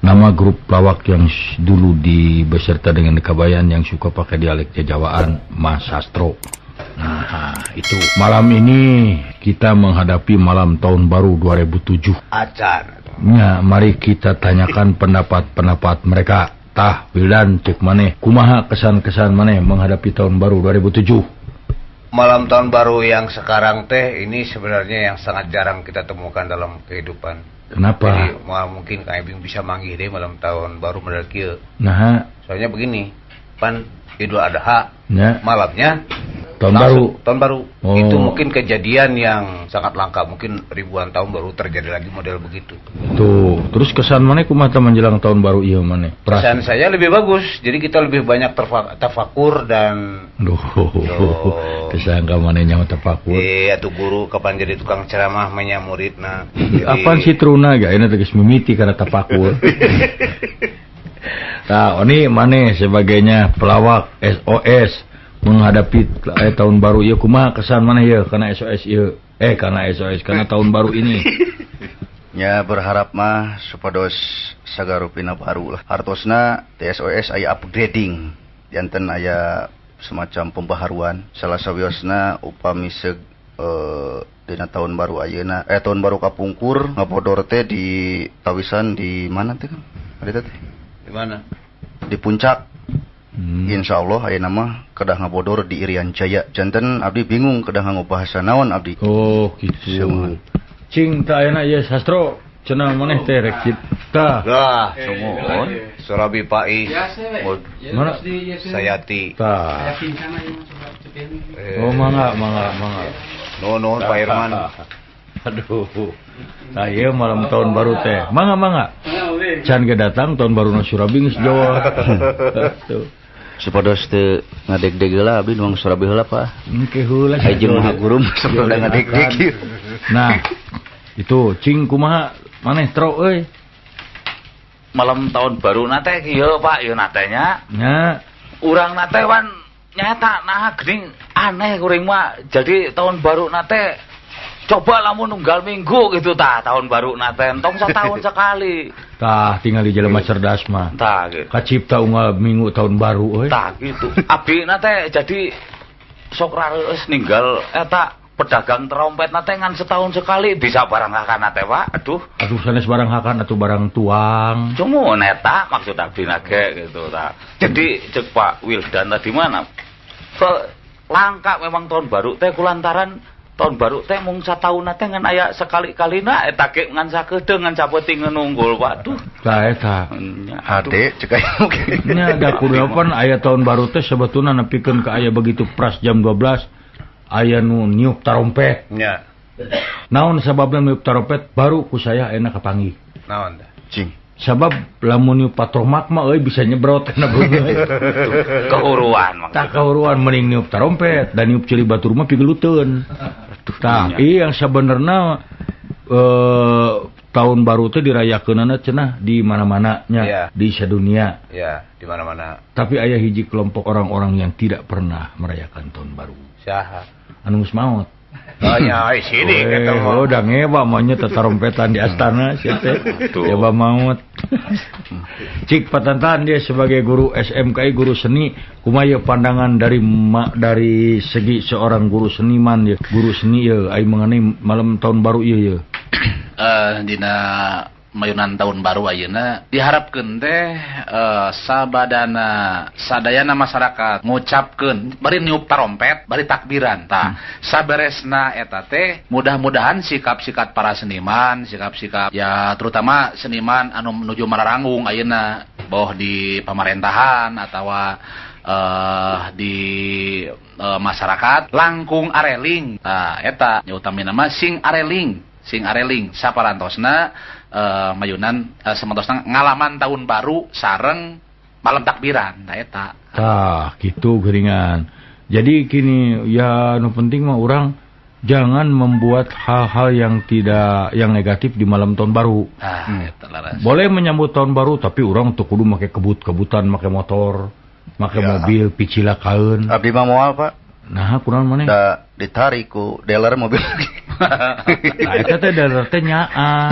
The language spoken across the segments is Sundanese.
Nama grup lawak yang dulu dibeserta dengan Kabayan yang suka pakai dialek Jawaan, Mas Sastro. Nah, itu. Malam ini kita menghadapi malam tahun baru 2007. Acar. Ya, mari kita tanyakan pendapat-pendapat mereka. Tah, Wildan, cek maneh, kumaha kesan-kesan maneh menghadapi tahun baru 2007? Malam tahun baru yang sekarang teh ini sebenarnya yang sangat jarang kita temukan dalam kehidupan. Kenapa? Jadi mungkin Kang Ibing bisa manggih deh malam tahun baru model kieu. Nah, soalnya begini, pan Idul Adha, ya, malamnya tahun baru. Tahun baru. Oh. Itu mungkin kejadian yang sangat langka, mungkin ribuan tahun baru terjadi lagi model begitu. Tuh, terus kesan maneh kumaha menjelang tahun baru ieu maneh? Kesan saya lebih bagus. Jadi kita lebih banyak tafakur dan duh. Kesangka maneh nyaho tafakur. Iya, atuh guru kapan jadi tukang ceramah menya muridna. Apaan sih truna ge ayeuna teh geus mimiti kana tafakur. Nah, oni maneh sebagainya pelawak SOS menghadapi tahun baru ieu kumaha kesan maneh ieu kana SOS ieu? Kana SOS kana tahun baru ini. Ya berharap mah supados sagarupina baru lah. Hartosna TSOS aya upgrading, janten aya semacam pembaharuan. Salah sawiosna upami seug dina tahun baru ayeuna, tahun baru kapungkur ngabodor teh di tawisan di mana teh kan? Ada teh? Di mana? Di puncak. Insya Allah ayeuna mah kedah ngabodor di Irian Jaya. Janten abdi bingung kedah nganggo bahasa naon abdi. Oh gitu. Cing tah ayeuna ieu Sastro cenah maneh teh rek cipta. Lah, sumuhun. Surabi Pais. Mana? Sayati. Tah. Oh mangga mangga mangga. Nuhun Pak Irman. Aduh. Nah, ieu malam tahun baru teh. Mangga mangga. Can ge datang tahun baru na Surabi geus Jawa. Tuh. Supados teu ngadegdeg heula abdi nuang Surabi heula Pak. Engke heula jeung maha guru sapoda ngadegdeg ieu. Nah, itu cing kumaha maneh tro euy. Malam tahun baru na teh kieu Pak, ieu na teh nya. Nya. Urang na teh wan nyata nah geuning aneh kuring mah. Jadi tahun baru na teh coba lamun nunggal minggu gitu tah tahun baru na teh entong setahun sekali. Tah tinggal di jelema cerdas mah. Tah gitu. Kacipta unggal minggu tahun baru euy. Tah gitu. Abdi na teh jadi sok rareus ninggal eta pedagang trompet na teh ngan setahun sekali bisa barang hakan na teh Pak. Aduh. Aduh sanes barang hakan atuh barang tuang. Cumun eta maksud abdi na ge gitu tah. Jadi cek Pak Wildan tadi mana? Langka memang tahun baru teh kulantaran tahun baru teh mung sataun teh ngan aya sekali-kalina eta ge ngan sakedeung ngan sapeting nunggul Pak. Duh. Tah eta. Hade cek aya mungkin. Nya da kudu pan aya tahun baru teh sebetulna nepikeun ka aya begitu pras jam 12 aya nu niup tarompet. Nya. Naon sababna niup tarompet baru ku saya ayeuna kapanggih. Naon teh? Cing. Sabab lamun niup patromak mah euy bisa nyebrot kana beungeut. Kehuruan. Tah kehuruan mending niup tarompet dan niup ceuli batur mah pigeluteun. Tah, iya yang sebenarnya tahun baru teh dirayakeunana cenah di mana-mana nya, ya, di sadunia. Ya, di mana-mana. Tapi aya hiji kelompok orang-orang yang tidak pernah merayakan tahun baru. Saha? Anu geus maot. Oh nya, sini eta mah. Oh, da ngeba mah nya tatarompetan di astana sia teh. Coba maot. Cik patantan dia sebagai guru SMKI, guru seni, kumaha ieu pandangan dari segi seorang guru seniman ya, guru seni ya, ai mengenai malam tahun baru ieu ya. Dina mayunan tahun baru ayeuna diharapkeun teh sabadana sadayana masyarakat ngucapkeun bari niup tarompet bari takbiran tah. Saberesna eta teh mudah-mudahan sikap-sikap para seniman, sikap-sikap ya terutama seniman anu menuju mararanggung ayeuna boh di pamarentahan atawa di masyarakat langkung areling tah eta nya utamina mah sing areling saparantosna mayunan sementosna ngalaman tahun baru sareng malam takbiran tah eta. Tah gitu geringan. Jadi kini ya nu penting mah urang jangan membuat hal-hal yang tidak yang negatif di malam tahun baru. Eta laras. Boleh menyambut tahun baru tapi urang teu kudu make kebut-kebutan, make motor, make ya, mobil picilakaeun. Abdi mah moal Pak. Nah, kurang maneh? Da ditarik ku dealer mobil. Nah, eta teh dealer teh nyaah.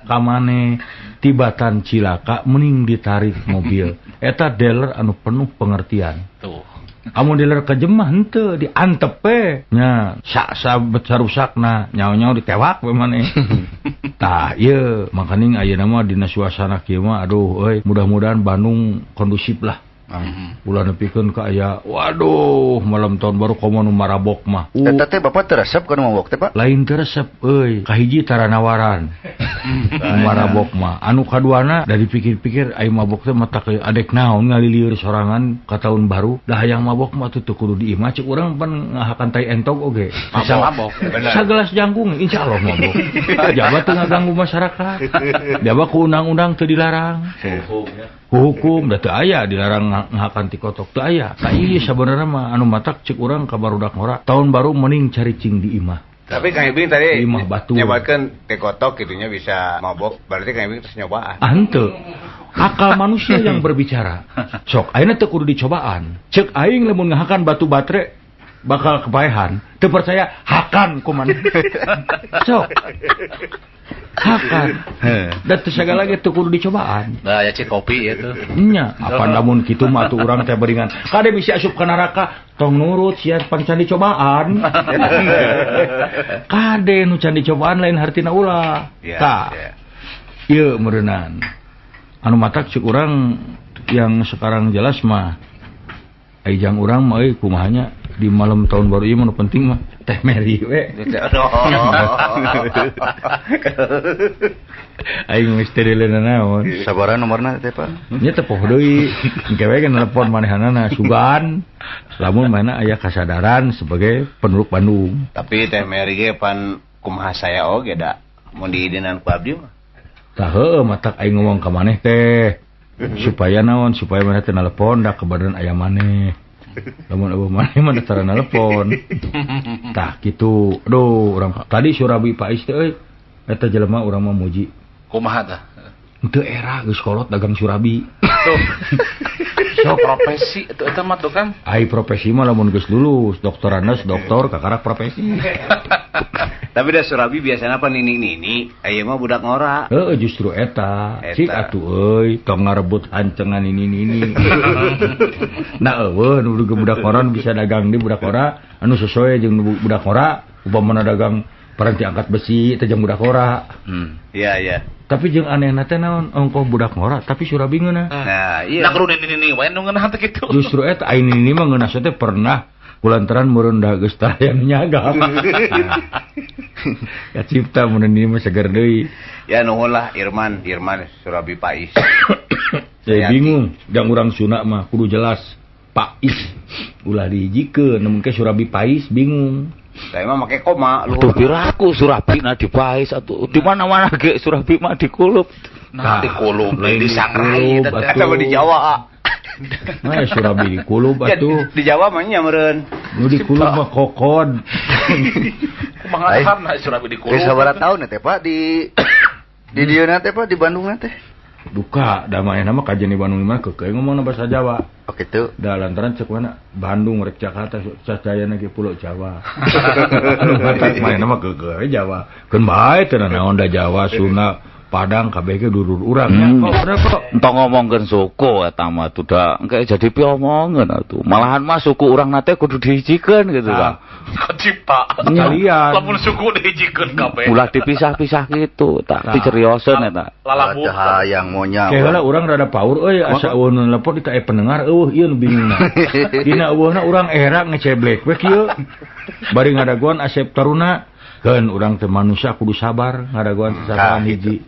Ka maneh. Tibatan cilaka mending ditarik mobil. Eta dealer anu penuh pengertian. Tuh. Amun dealer kejem mah henteu diantep we. Nya sarusakna nyaho-nyaho ditewak we maneh. Tah ieu makaning ayeuna mah dina suasana kieu mah aduh euy mudah-mudahan Bandung kondusif lah. Ulah nepikeun ka aya waduh malam tahun baru komo nu marabok mah. Eta teh bapak teu resep kana mabok teh Pak? Lain teu resep euy, kahiji taranawaran. Marabok mah. Anu kaduana dari pikir-pikir ai mabok teh mata ke adek naon ngalilieur sorangan ka tahun baru, dah hayang mabok mah teu kudu di imah ceuk urang pan ngahakan tai entog oge. Bisa mabok. Sagelas jangkung insyaallah mabok. Jaba teu ngaganggu masyarakat. Jaba ku undang-undang teu dilarang. Hukum da teu aya dilarang ngahakan ti kotok teu aya. Tah ieu sabenerna mah anu matak ceuk urang ka barudak ngora. Tahun baru mending caricing di imah. Tapi Kang Ibing tadi nyobakeun teh kotok gitunya bisa mabok, berarti Kang Ibing terus nyobaan. Ah henteu. Akal manusia yang berbicara. Sok ayeuna teu kudu dicobaan. Ceuk aing lamun ngahakan batu batre bakal kepaehan. Teu percaya hakan ku maneh. Sok. Hakan. Da teu sagala ge teu kudu dicobaan. Nah, ya cik kopi itu. Nya, apa lamun kitu mah atuh urang teh beringan. Kade bisi asup ka neraka tong nurut sia pan can dicobaan. Kade nu can dicobaan lain hartina ulah. Tah. Ieu meureunan. Anu matak cek urang yang sekarang jelas mah ai jang urang mah euy kumaha nya di malam tahun baru ieu mah nu penting mah Teh Mary we. Aing geus teu dileuna naon. Sabaraha nomorna teh Pak? Nya teh poho deui. Engke we nelpon manehanana sugan. Lamun mana aya kasadaran sebagai penduduk Bandung. Tapi Teh Mary ge pan kumaha saya oge da mun diidinan ku abdi mah. Tah heueuh matak aing ngomong ka maneh teh. Supaya naon supaya maneh teh nelpon da kebadan aya maneh. Lamun eueuh maneh mah tara nelpon. Tah kitu. Aduh urang tadi Surabi Pais teh euy. Eta jelema urang mah muji. Kumaha tah? Teu era geus kolot dagang surabi. Tuh. So profesi itu eta mah tuh kan. Ai profesi mah lamun geus lulus, doktorandes doktor kakarak profesi. Tapi da surabi biasana apa nini-nini, aya mah budak ngora. Heeh justru eta. Cik atuh euy, tong ngarebut hancengan nini-nini. Nah eueuh nu budak ngora nu bisa dagang di budak ngora, anu sesuai jeung budak ngora, upamana dagang paranti angkat besi teh jeung budak ngora. Iya iya. Tapi jeung anehna teh naon ongkoh budak ngora tapi surabi ngeunah. Nah, iya. Nah kudu nini-nini wae nu ngeunah teh kitu. Justru eta ai nini mah ngeunah teh pernah kulantaran meureun da geus tara nyagap. Ya cipta mun nini mah seger deui. Ya nuhun lah Irman, Irman Surabi Pais. Saya bingung, jang urang Sunda mah kudu jelas Pais. Ulah dihijikeun, mun ke Surabi Pais bingung. Saya mah make koma lu. Tuh piraku Surabi na di Pais atuh di mana-mana ge Surabi mah dikulup. Nah, dikulup di sangrai eta mah di Jawa. Nah, Surabi dikulup atuh. Di Jawa mah nya meureun. Nu dikulup mah kokon. Kumaha sahamna Surabi dikulup. Geus sabaraha taun teh Pak di dieuna teh Pak di Bandung teh? Duka da manehna mah kajian di Bandung mah keukeuh ngomongna bahasa Jawa. Oh kitu. Da lantaran ceuk mana Bandung rek Jakarta sacayana ge pulau Jawa. Anu matak manehna mah keukeuh Jawa. Keun bae teu naon da Jawa Sunda Padang kabeh ge dulur urang nya kok bener kok. Entong ngomongkeun suku eta mah tuh da engke jadi piomongeun atuh. Malahan mah suku urang na teh kudu dihijikeun gitu tah. Kacipta. Kalian. Lamun suku dihijikeun kabeh. Ulah dipisah-pisah gitu tah dicerioseun eta. Lalabu hayang monya. Ke heula urang rada paur euy asa eueuh nu nelpon di teh pendengar eueuh ieu nu bingungna. Dina eueuhna urang era ngeceblek we kieu. Bari ngadagoan Asep Taruna keun urang teh manusia kudu sabar ngadagoan sasatuan hiji.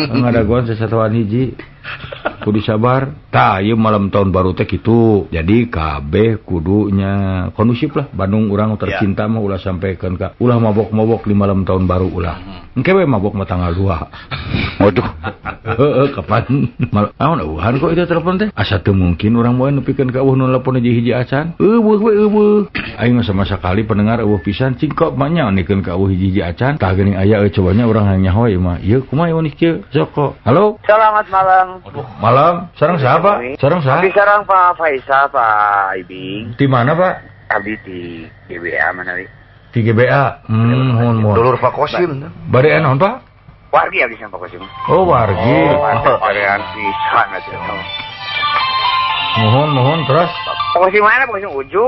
Ngadagoan sasatuan hiji kudu sabar. Tah ieu malam tahun baru teh kitu. Jadi kabeh kudunya kondusif lah Bandung urang tercinta mah ulah sampaikan ka ulah mabok-mabok di malam tahun baru ulah. Engke we mabok mah tanggal 2. Waduh. Heeh kapan naon eueuhan kok itu telepon teh? Asa teu mungkin urang moe nepikeun ka eueuh nu telepon hiji-hiji acan. Eueuh we eueuh. Aing mah sama sakali pendengar eueuh pisan cing kok mah nya nikeun ka eueuh hiji-hiji acan. Tah geuning aya euy cobanya urang hayang nyaho ieu mah. Ieu kumaha ieu kieu? Sok kok. Halo. Selamat malam. Aduh, malam. Sareng saha, Pak? Sareng saha? Abdi sareng Pak Faisal, Pak Ibing. Di mana, Pak? Abdi di GBA mana wi? Di GBA. Mohon. Dulur Pak Kosim. Bade naon, Pak? Wargi abdi sama Pak Kosim. Oh, wargi. Oh, varian pisan atuh. Mohon mohon terus. Pak Kosim mana Pak Kosim Uju?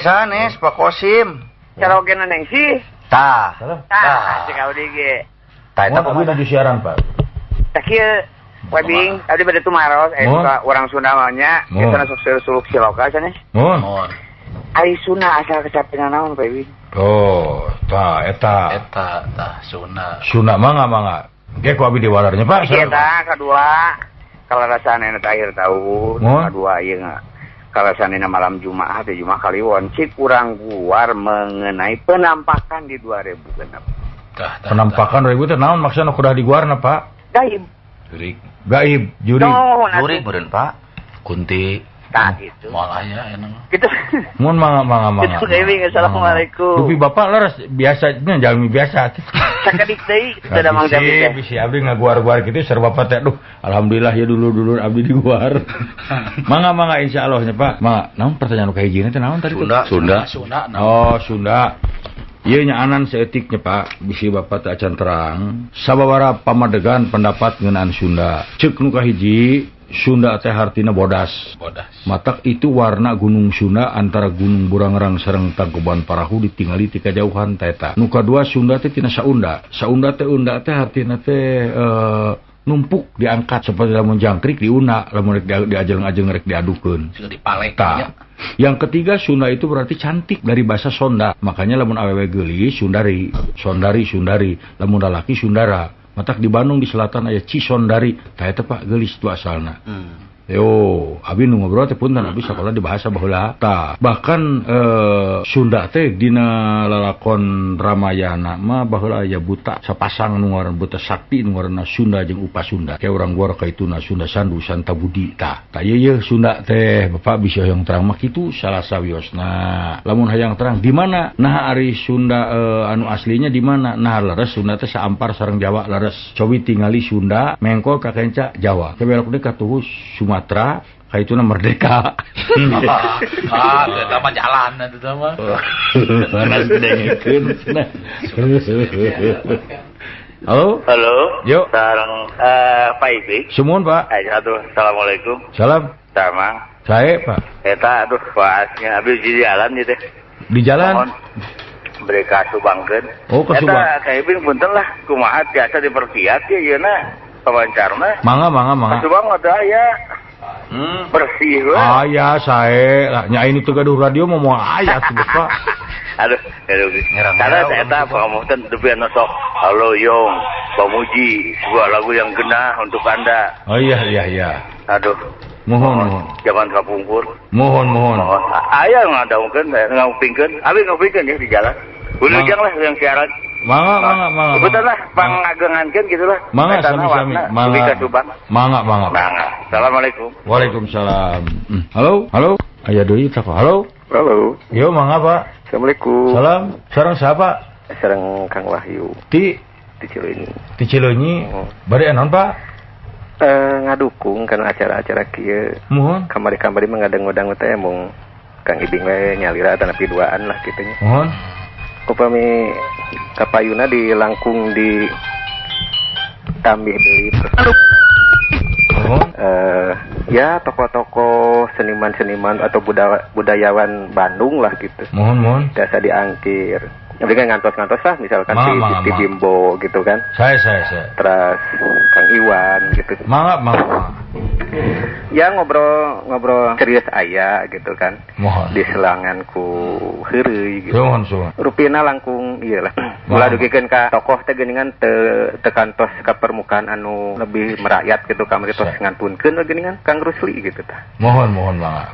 Sanes Pak Kosim. Carogena Nengsi. Tah. Tah, cek abdi ge. Tah eta kumaha nuju siaran, Pak? Tah kieu Webing, abdi bade tumaros eta urang Sunda mah nya, eta sok suluk siloka sanes. Mohon. Ari Sunda asal kecapina naon Pak Ibing? Oh, tah eta. Eta tah Sunda. Sunda mangga mangga. Ge ku abdi diwalarnya Pak. Eta kadua kalarasan eta akhir tahun, kadua ieu kalasanina malam Jumat teh Jumat Kaliwon cik urang guar mengenai penampakan di 2000 genep. Tah, penampakan 2000 teh naon maksudna kudah diguarna Pak? Gaib. Jurik. Gaib, jurik. Jurik meureun Pak. Kunti. Tah gitu. Moal aya enak. Gitu. Mun mangga mangga mangga. Gitu Ibing, assalamualaikum. Dupi bapak leres biasa nya jalmi biasa. Sakedik deui teu da Mang Jami teh. Bisi abdi ngaguar-guar kitu ser bapak teh duh alhamdulillah ya dulur-dulur abdi diguar. Mangga mangga insyaallah nya Pak. Mangga naon pertanyaan nu kahijina teh naon tadi? Sunda. Sunda. Sunda. Oh, Sunda. Ieu nya anan saeutiknya Pak, bisi bapak teh acan terang. Sababaraha pamadegan pendapat ngeunaan Sunda. Ceuk nu kahiji Sunda teh hartina bodas. Bodas. Matak itu warna Gunung Sunda antara Gunung Burangrang sareng Tangkuban Parahu ditingali ti kajauhan ta eta. Nu kadua Sunda teh tina saunda. Saunda teh unda teh hartina teh numpuk diangkat seperti lamun jangkrik diuna, lamun rek diajeng-ajeng rek diadukeun. Sudah dipalek. Tah. Yang ketiga Sunda itu berarti cantik dari bahasa Sonda. Makanya lamun awewe geulis Sundari, Sondari, Sundari, lamun lalaki Sundara. Matak di Bandung di selatan aya Cisondari, tah eta Pak geulis tu asalna. Yo, abi nu ngobrol teh punten abi sakola di bahasa baheula. Tah, bahkan Sunda teh dina lalakon Ramayana mah baheula aya buta sapasang nu ngaran buta sakti nu ngaranna Sunda jeung Upasunda. Kayak urang gua ka ituna Sunda Sandu Santa Budi tah. Tah ieu yeuh Sunda teh bapak bisa hayang terang mah kitu salah sawiosna. Lamun hayang terang di mana? Nah ari Sunda anu aslinya di mana? Nah leres Sunda teh saampar sareng Jawa leres. Cobi tingali Sunda mengkol ka kenca Jawa. Kebelok deui ka tuhu Sumatera, kaituna merdeka. Ah, eta mah jalan eta mah. Panas dengekeun cenah. Halo? Halo. Yo. Sareng Pak Ibing. Sumuhun, Pak. Aduh, assalamualaikum. Salam. Sama. Sae, Pak. Eta aduh paasnya abis di jalan ieu teh. Di jalan. Mereka subangkeun. Oh, ke Subang. Eta Kang Ibing punten lah kumaha tiasa diperkiat ye yeuna pawancarna. Mangga mangga mangga. Subang mah teu aya. Bersih we. Aya sae lah nya ini teu gaduh radio mah moal aya tuh Bapak. Aduh, aduh. Karena eta pangamutan dupi anu sok halo Yong, pamuji sebuah lagu yang genah untuk Anda. Oh iya iya iya. Aduh. Mohon mohon. Zaman kapungkur. Mohon mohon. Aya ngadaungkeun, ngupingkeun. Abi ngupingkeun ya di jalan. Wilujeng lah yang siaran. Mangga mangga mangga. Betul lah, pangagengankeun gitu lah. Mangga sami-sami. Mangga. Mangga mangga. Mangga. Assalamualaikum. Waalaikumsalam. Halo, halo. Aya deui tah. Halo. Halo. Yo mangga Pak. Assalamualaikum. Salam. Sareng siapa? Sareng Kang Wahyu. Ti Cileunyi. Ti Cileunyi. Bade naon Pak? Ngadukung kana acara-acara kieu. Muhun. Kamari-kamari mah ngadang-ngadang teh mung Kang Ibing we nyalira atanapi duaan lah kitu nya. Muhun. Upami kapayuna di langkung di tambih deui. Ya tokoh-tokoh seniman-seniman atau budayawan Bandung lah gitu. Mohon mohon. Biasa diangkir. Yang penting ngantos-ngantos lah misalkan si Bimbo gitu kan. Saya. Terus Kang Iwan gitu. Mangga mangga. Ya ngobrol serius aya gitu kan. Mohon. Di selangan ku heureuy gitu. Mohon suhun. Rupina langkung ieu lah. Ulah dugikeun ka tokoh teh geuningan teu kantos ka permukaan anu lebih merakyat gitu kamari tos ngantunkeun we geuningan Kang Rusli gitu tah. Mohon mohon mangga.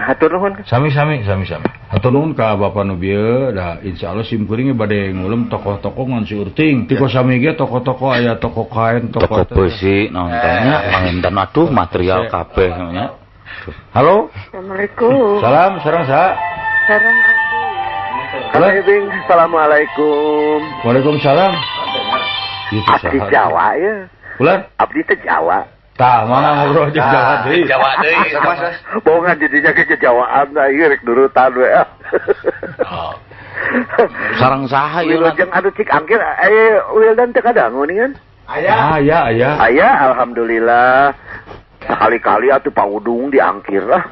Hatur nuhun. Sami-sami sami-sami. Hatur nuhun ka bapak nu bieu da insyaallah sim kuring bade ngulem tokoh-tokoh ngan siurting. Ti kosami ge tokoh-tokoh aya tokoh kain, tokoh besi naon teh nya panginten aduh material kabeh nya. Halo. Assalamualaikum. Salam sareng saha? Sareng Adi. Halo Ibing, assalamualaikum. Waalaikumsalam. Abdi Jawa ya. Ulan? Abdi teh Jawa. Tah, mana ngobrol jeung Jawa deui. Jawa deui. Bohongan jadinya ke Jawaan nah ieu rek nurutan we. Oh. Sareng saha ieu? Wilujeng anu cik angkir Wildan teh kadangu nih kan? Aya. Aya, aya. Aya, alhamdulillah. Sekali-kali atuh Pak Udung diangkir lah.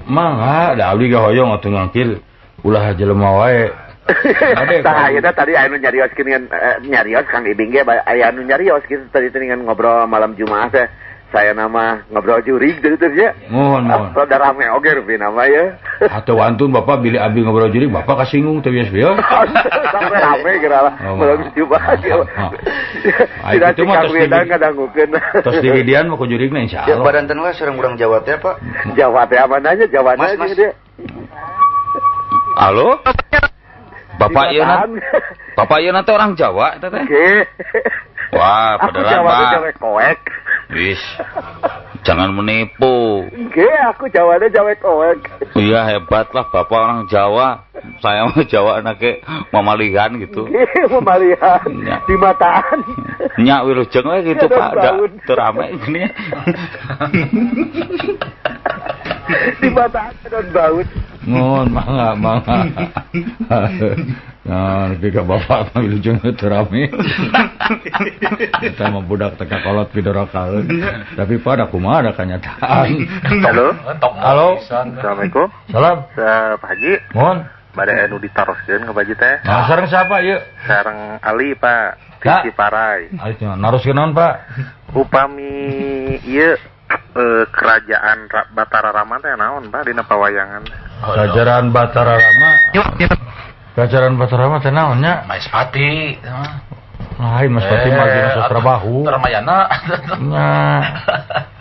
Mangga, da abdi ge hoyong atuh ngangkir. Ulah jelema wae. Tah ayeuna tadi aya nu nyarios kieu nyarios Kang Ibing ge aya nu nyarios kitu tadi teh dengan ngobrol malam Jumat teh. Saya nama ngobrol jurig tadi teh nya. Mohon, mohon. Rada rame oge rupina mah ya. Atau wantun Bapak bilih abdi ngobrol jurig Bapak kasinggung teu bias-bias. Sampai rame geura lah. Malam Jumat. Tidak itu mah tos ngadangukeun. Tos diwidian mah ku jurigna insyaallah. Ya badanten we sareng urang Jawa teh Pak. Jawa teh apa nanya Jawa teh dia. Halo? Bapak ieu Bapak ieu nanti orang Jawa eta teh. Wah, beneran Jawa Pak. Jawa koek. Wis. Jangan menipu. Oke, aku Jawanya Jawa koek. Iya, hebat lah Bapak orang Jawa. Saya mah Jawa anake mamalihan gitu. Oke, mamalihan. Di mataan. Nya wilujeng we gitu Pak, da teu rame gini. Di mataan dan baut. Mohon mangga mangga. Nah, nepi ka bapak mah wilujeng teu rame. Eta mah budak teh kakolot pidorakaeun. Tapi pada kumaha da kanyataan. Halo. Halo. Assalamualaikum. Salam. Pak Haji. Mohon. Bade anu ditaroskeun ka Pak Haji teh. Nah, sareng siapa ieu? Sareng Ali, Pak. Di Ciparai. Ali naroskeun naon, Pak? Upami ieu kerajaan Batara Rama teh naon, Pak, dina pawayangan? Kerajaan Batara Rama. Kerajaan Batara Rama teh naon nya? Maespati. Lain Maespati mah dina sastra bahu. Ramayana. Nya.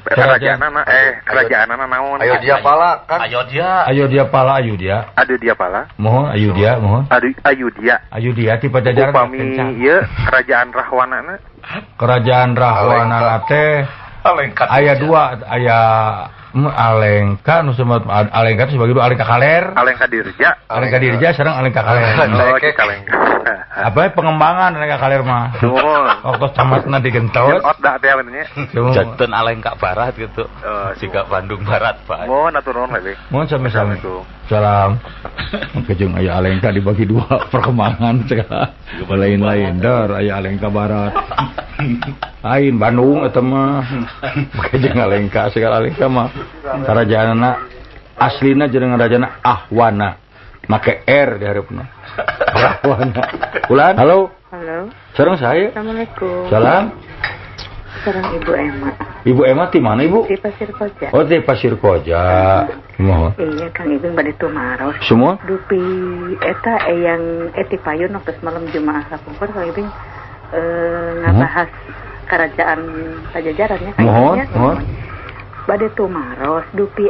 Kerajaanana kerajaanana naon? Ayodhya Pala kan? Ayodhya. Ayodhya Pala Ayodhya. Ayodhya Pala. Mohon Ayodhya, mohon. Ayodhya. Ayodhya ti Pajajaran. Upami ieu kerajaan Rahwana. Kerajaan Rahwana teh aya dua, aya Alengka nu semat Alengka sebagai dua Alengka Kaler. Alengka Dirja. Alengka Dirja sareng Alengka Kaler. Oh, Alengka. Apa pengembangan Alengka Kaler mah. Waktu camatna digentos. Ot dah teh nya. Janten Alengka Barat gitu. Siga Bandung Barat, Pak. Mohon atur nuhun we. Mohon sami-sami. Salam. Kejeng aya Alengka dibagi dua perkembangan segala lain-lain. Dar aya Alengka Barat. Lain Bandung eta mah. Kejeng Alengka segala Alengka mah. Karajaanna aslina jeung rajana Ahwana. Make R di hareupna. Ahwana. Ulan, halo. Halo. Sareng saya. Assalamualaikum. Salam. Sareng Ibu Emma. Ibu Emma di mana Ibu? Di Pasir Koja. Oh, di Pasir Koja. Mohon. Iya, Kang Ibing bade tumaros. Semua? Dupi eta eyang eti payun waktu malam Jumaah kapungkur Kang Ibing ngabahas kerajaan Pajajaran ya Kang. Mohon, mohon. Bade tumaros dupi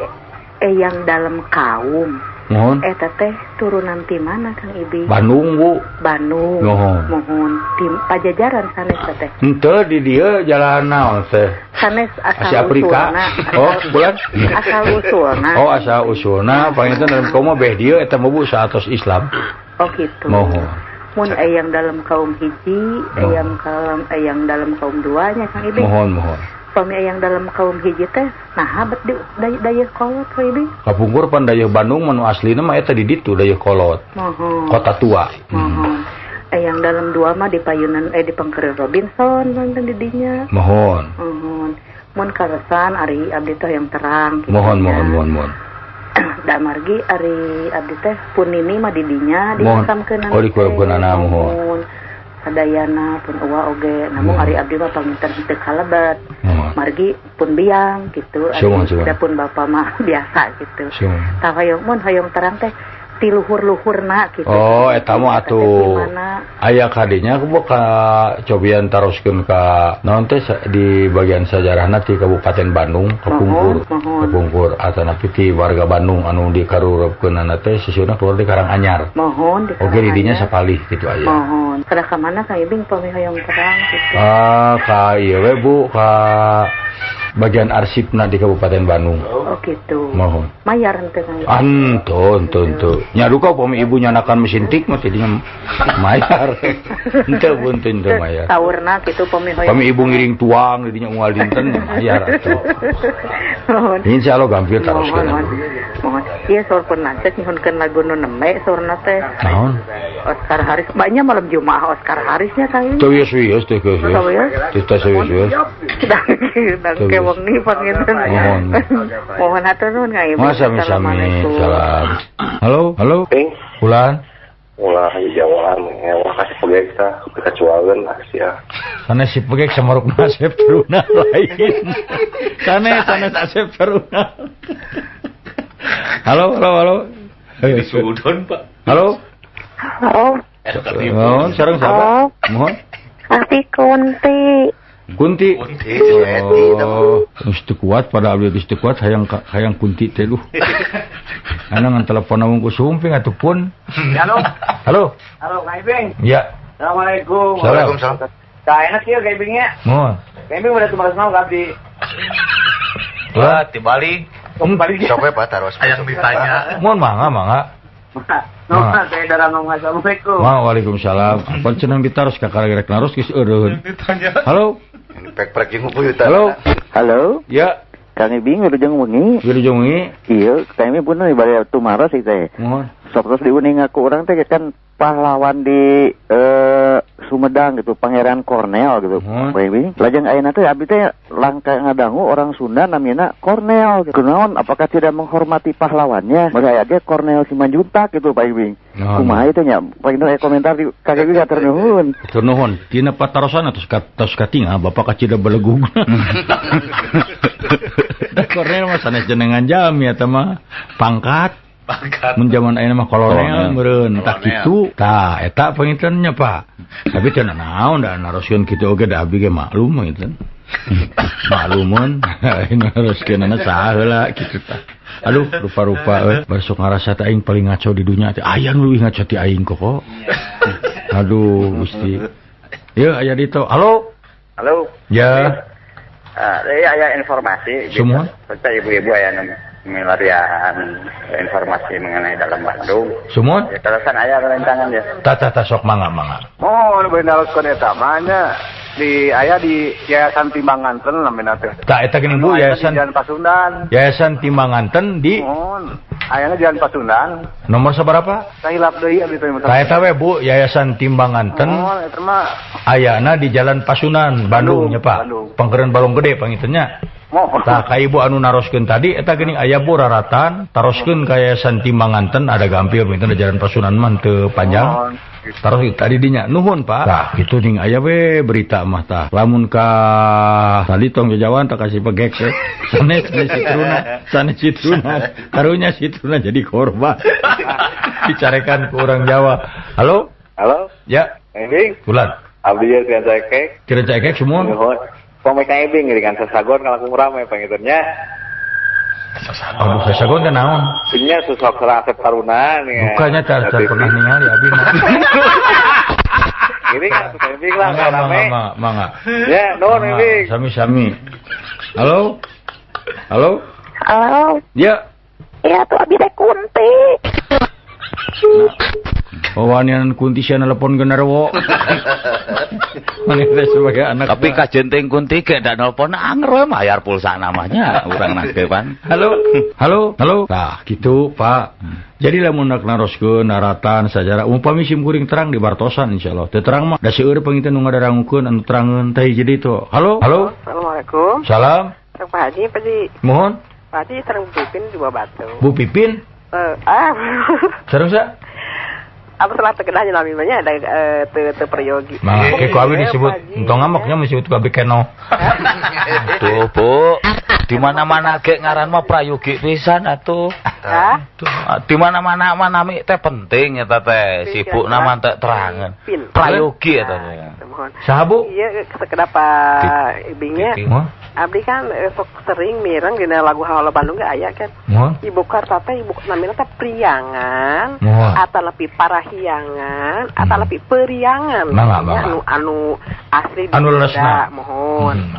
eyang dalam kaum. Mohon. Eta teh turunan ti mana Kang Ibing? Bandung, Bu. Bandung. Mohon. Mohon. Ti Pajajaran sanes teh. Henteu di dieu jalan naon teh? Sanes asal Asia Afrika. Usulna. Oh, bulan? Asal usulna. Oh, asal usulna panginten dalam kaum mah beh dieu eta mah Bu saatos Islam. Oh gitu. Mohon. Mun eyang dalam kaum hiji, eyang kaum eyang dalam kaum duanya Kang Ibing. Mohon, mohon. Pami eyang dalam kaum hiji teh naha bet di dayeuh kolot Kang Ibing? Kapungkur pan dayeuh Bandung manu aslina mah eta di ditu dayeuh kolot. Mohon. Kota tua. Mohon. Eyang dalam dua mah di payunan di Pangkeril Robinson nonton di dinya. Mohon. Mohon. Mun kalesan ari abdi teh yang terang gitu. Mohon, mohon, mohon, mohon. Da margi ari abdi teh punini mah di dinya dimakamkeun. Oh, dikumpulkeunana mohon. Sadayana pun uwa oge namun ari abdi mah panginten teu kalebet. Margi pun biang gitu. Ari pun bapa mah biasa gitu. Tah hoyong mun hoyong terang teh ti luhur-luhurna gitu. Oh, eta mah atuh. Aya kadinya aku ka cobian taroskeun ka naon teh di bagian sajarahna ti Kabupaten Bandung kapungkur. Kapungkur atanapi ti warga Bandung anu dikarurupkeunana teh sisieuna keluar di Karanganyar. Mohon di Oke di dinya sapalih gitu aya. Mohon. Kada ka mana Kang Ibing pami hoyong terang gitu. Ah, ka ieu we Bu, ka Bagian arsipna di Kabupaten Bandung. Oh gitu. Mohon. Mayar henteu Kang. Anto ento. Nya duka upami ibu nyanakan mesin tik mah tidinya mayar. Henteu punten teu mayar. Saurna kitu pami hoyong. Pami ibu ngiring tuang didinya unggal dinten mayar atuh. Mohon. Insyaallah gampil taroskeun. Mohon. Ieu saur pun lanceuk nyuhunkeun lagu nu nembe saurna teh. Naon? Oscar Harris. Banyak malam Jumaah Oscar Harrisnya Kang. Teu wios-wios teh geus. Teu wios-wios. Dang ke wengi panginten. Mohon. Mohon hatur nuhun Kang Ibu. Sami-sami. Salam. Halo, halo. Ulan. Ulah jawalan wah kasih pegek tah kecualian sia. Sanes si pegek samaruk Asep Teruna lain. Sanes Asep Teruna. Halo, halo, halo. Disudon, Pak. Halo. Halo. Mohon sareng siapa? Mohon. Abdi Kunti. Kunti. Oh, geus teu kuat pada abdi geus teu kuat hayang Kunti teh duh. Ana ngan telepon ku sumping atuh pun. Halo. Halo. Halo, Kang Ibing. Ya. Assalamualaikum. Waalaikumsalam. Tah enak ieu Kang Ibingnya. Mohon. Kang Ibing udah tumaros mau ka abdi. Wah, dibalik. Balik. Sok we Pak taros. Hayang ditanya. Mohon mangga mangga. Nuhun teh darang assalamualaikum. Waalaikumsalam. Apa cenah ditaros ka karek naros geus eureun. Halo. Pek-pek jeung buyutan. Halo. Halo. Ya. Kang Ibing wilujeng wengi. Wilujeng wengi. Iya, Kang Ibing pun bari tumaros ieu teh. Mohon. Sok terus diuninga ku urang teh kan pahlawan di Sumedang gitu, Pangeran Cornel gitu. Kang Ibing. Lajeng ayeuna teh abdi teh langka ngadangu orang Sunda namina Cornel gitu. Kunaon apakah tidak menghormati pahlawannya? Maka aya ge Cornel Simanjuntak gitu Pak Ibing. Kumaha itu nya? Pak Ibing komentar di Kang Ibing hatur nuhun. Hatur nuhun. Dina patarosan atos tos katinga bapak kacida belegug. Da Cornel mah sanes jenengan jami eta mah pangkat. Pangkat. Mun jaman ayeuna mah kolonel meureun tah kitu. Tah eta panginten nya Pak. Tapi teu naon da naroskeun kitu oge da abdi ge maklum panginten. Maklumun naroskeunana saha heula kitu tah. Aduh rupa-rupa euy besok ngarasa teh aing paling ngaco di dunya teh aya nu leuwih ngaco ti aing kok. Aduh Gusti. Yeuh aya ditu. Halo. Halo. Ya. Aya informasi semua. Gitu. Ibu-ibu aya milarian informasi mengenai dalam Bandung. Semua? Ya, terusan aya rerencangan ya. Tah sok mangga mangga. Oh, bener naroskeun eta mah nya di aya di Yayasan Timbanganten namina teh. Tah eta geuning Bu Yayasan Jalan Pasundan. Yayasan Timbanganten di Mohon. Ayana Jalan Pasundan. Nomor sabaraha? Sahilap deui abdi teh. Tah eta we Bu Yayasan Timbanganten. Oh, eta mah ayana di Jalan Pasunan Bandung nya Pak. Pangkeureun Balong Gede panginten nya. Tah ka ibu anu naroskeun tadi eta geuning aya Bu raratan taroskeun ka Yayasan Timbanganten ada gampil panginten di Jalan Pasunan mah teu panjang. Taros tadi dinya nuhun Pak. Tah kitu ning aya we berita mah tah. Lamun ka tadi tong jajawan tak kasih pegek we. Sanes citruna, sanes citruna. Karunya citruna jadi korban. Dicarekan ku orang Jawa. Halo? Halo? Ya. Ibing. Bulan. Abdi ye Tian Cekek. Tian Cekek semua. Nuhun. Pamai Kang Ibing dengan sasagon kalakung rame pangitunnya. Aduh, sasagon teh naon? Nya susah sareng Asep Taruna nih. Bukannya car pernah ningali abdi mah. Ini kan Kang Ibing lah rame. Mangga. Ya, nuhun Ibing. Sami-sami. Halo? Halo? Halo. Ya. Ya tuh abdi teh Kunti. Oh, wanian Kunti sia nelpon genderuwo. Maneh teh sebagai anak. Tapi kajen ting Kunti ge ndak nelpon anger we mayar pulsa namanya urang nage pan. Halo. Halo, halo. Tah kitu, Pak. Jadi lamun nak naroskeun naratan sajarah umpami sim kuring terang di bartosan insyaallah. Teu terang mah da seueur panginten nu ngadarangukeun anu terangeun teh jadi itu. Halo, halo. Assalamualaikum. Salam. Pak Haji, Pak Haji. Mohon. Pak Haji sareng Bu Pipin di Batu. Bu Pipin? Sareng sa? Apa salah tekedahnya namanya ada teu peryogi. Mah ke ku abi disebut entong ngamuknya disebut ku abi keno. Tuh, Bu. Di mana-mana ge ngaran mah prayogi pisan atuh. Hah? Di mana-mana mah nami teh penting eta teh, sibuk nama teh terangan. Prayogi eta teh. Saha Bu? Iya, sekedap Pak Ibingnya. Abdi kan sok sering mireng dina lagu Halo Bandung ge aya kan. Ibu Karta teh ibu namina teh Priangan atau lebih Parahiangan atau lebih Periangan. Mangga, anu asli anu leresna. Mohon.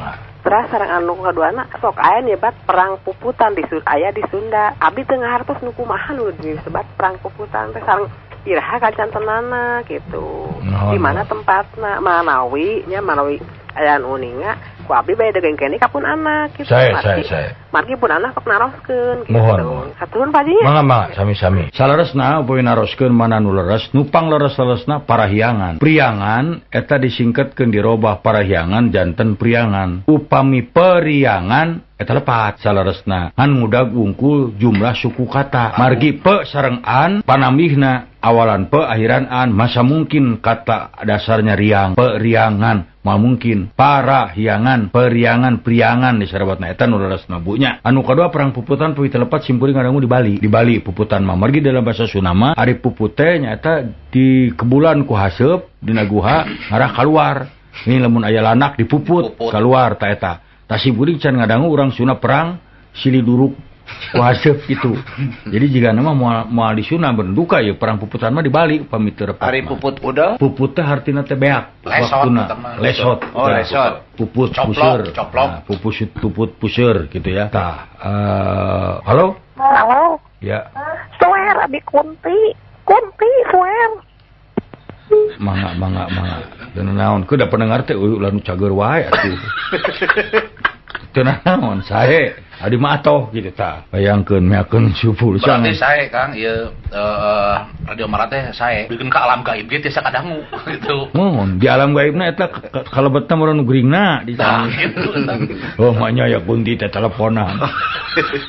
Terus sareng anu kaduana sok aya nyebat perang puputan di aya di Sunda. Abdi teu ngahartos nu kumaha nu disebat perang puputan teh sareng iraha kacantenana gitu. Di mana tempatna manawi nya manawi aya nu uninga ku abdi bae degeng keneh ka pun anak gitu. Saya. Margi pun anak sok naroskeun gitu. Mohon. Haturun Pak Haji. Mangga sami-sami. Saleresna upami naroskeun mana nu leres, nupang leres-leresna parahyangan. Priangan eta disingketkeun dirobah parahyangan janten priangan. Upami periangan eta lepat saleresna. Ngan mudag wungkul jumlah suku kata. Margi pe sareng an panambihna awalan pe akhiran an, masa mungkin kata dasarnya riang, periangan. Mal mungkin parahyangan, periangan, priangan disarebatna eta nu leresna bunya. Anu kadua perang puputan poe telepat simkuring ngadangu di Bali. Di Bali puputan mah margi dalam bahasa Sunda mah ari puput teh nyaeta di kebulan ku haseup dina guha ngarah kaluar. Ini lamun aya lanak dipuput kaluar ta eta. Tah simkuring can ngadangu urang Sunda perang silih duruk ku haseup gitu. Jadi jika nama moal di Sunda berduka ya perang puputan mah di Bali upami teu repat. Ari puput udah? Puput teh hartina teh beak. Lesot. Lesot. Oh, lesot. Puput puseur. Nah, puput puseur gitu ya. Tah, halo? Halo. Ya. Suer abi kunti. Kunti suer. Mangga. Teu naon keun da pendengar teh ulah nu cager wae atuh. Teu naon sae. Adi mah atoh gitu tah. Bayangkeun meakeun supul sangat. Berarti sae Kang ieu Radio Mara teh sae bikin ka alam gaib ge tiasa kadangu gitu. Mohon di alam gaibna eta kalebetna meureun nu geuringna di sana. Oh maknya ya kunti teh teleponan.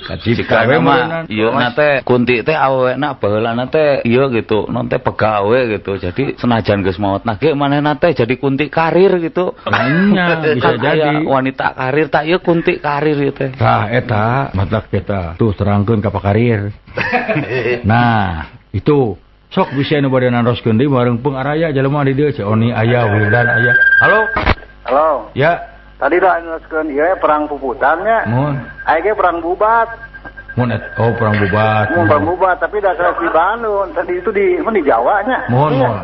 Kacipta we mah ieu na teh kunti teh awewena baheulana teh ieu gitu, non teh pegawe gitu. Jadi senajan geus maotna ge manehna teh jadi kunti karir gitu. Nya bisa jadi wanita karir tak ieu kunti karir ieu teh. Tah eta matak eta tuh terangkeun ka pakarir. Nah, itu sok bisa nu bade naroskeun deui bareng peung araya jelema di dieu si Oni aya Wildan aya. Halo. Halo. Ya. Tadi dah naroskeun ieu perang puputan nya. Mohon. Aya ge perang bubat. Mohon oh perang bubat. Mohon perang bubat tapi dasar di Bandung. Tadi itu di mun di Jawa nya. Mohon, mohon.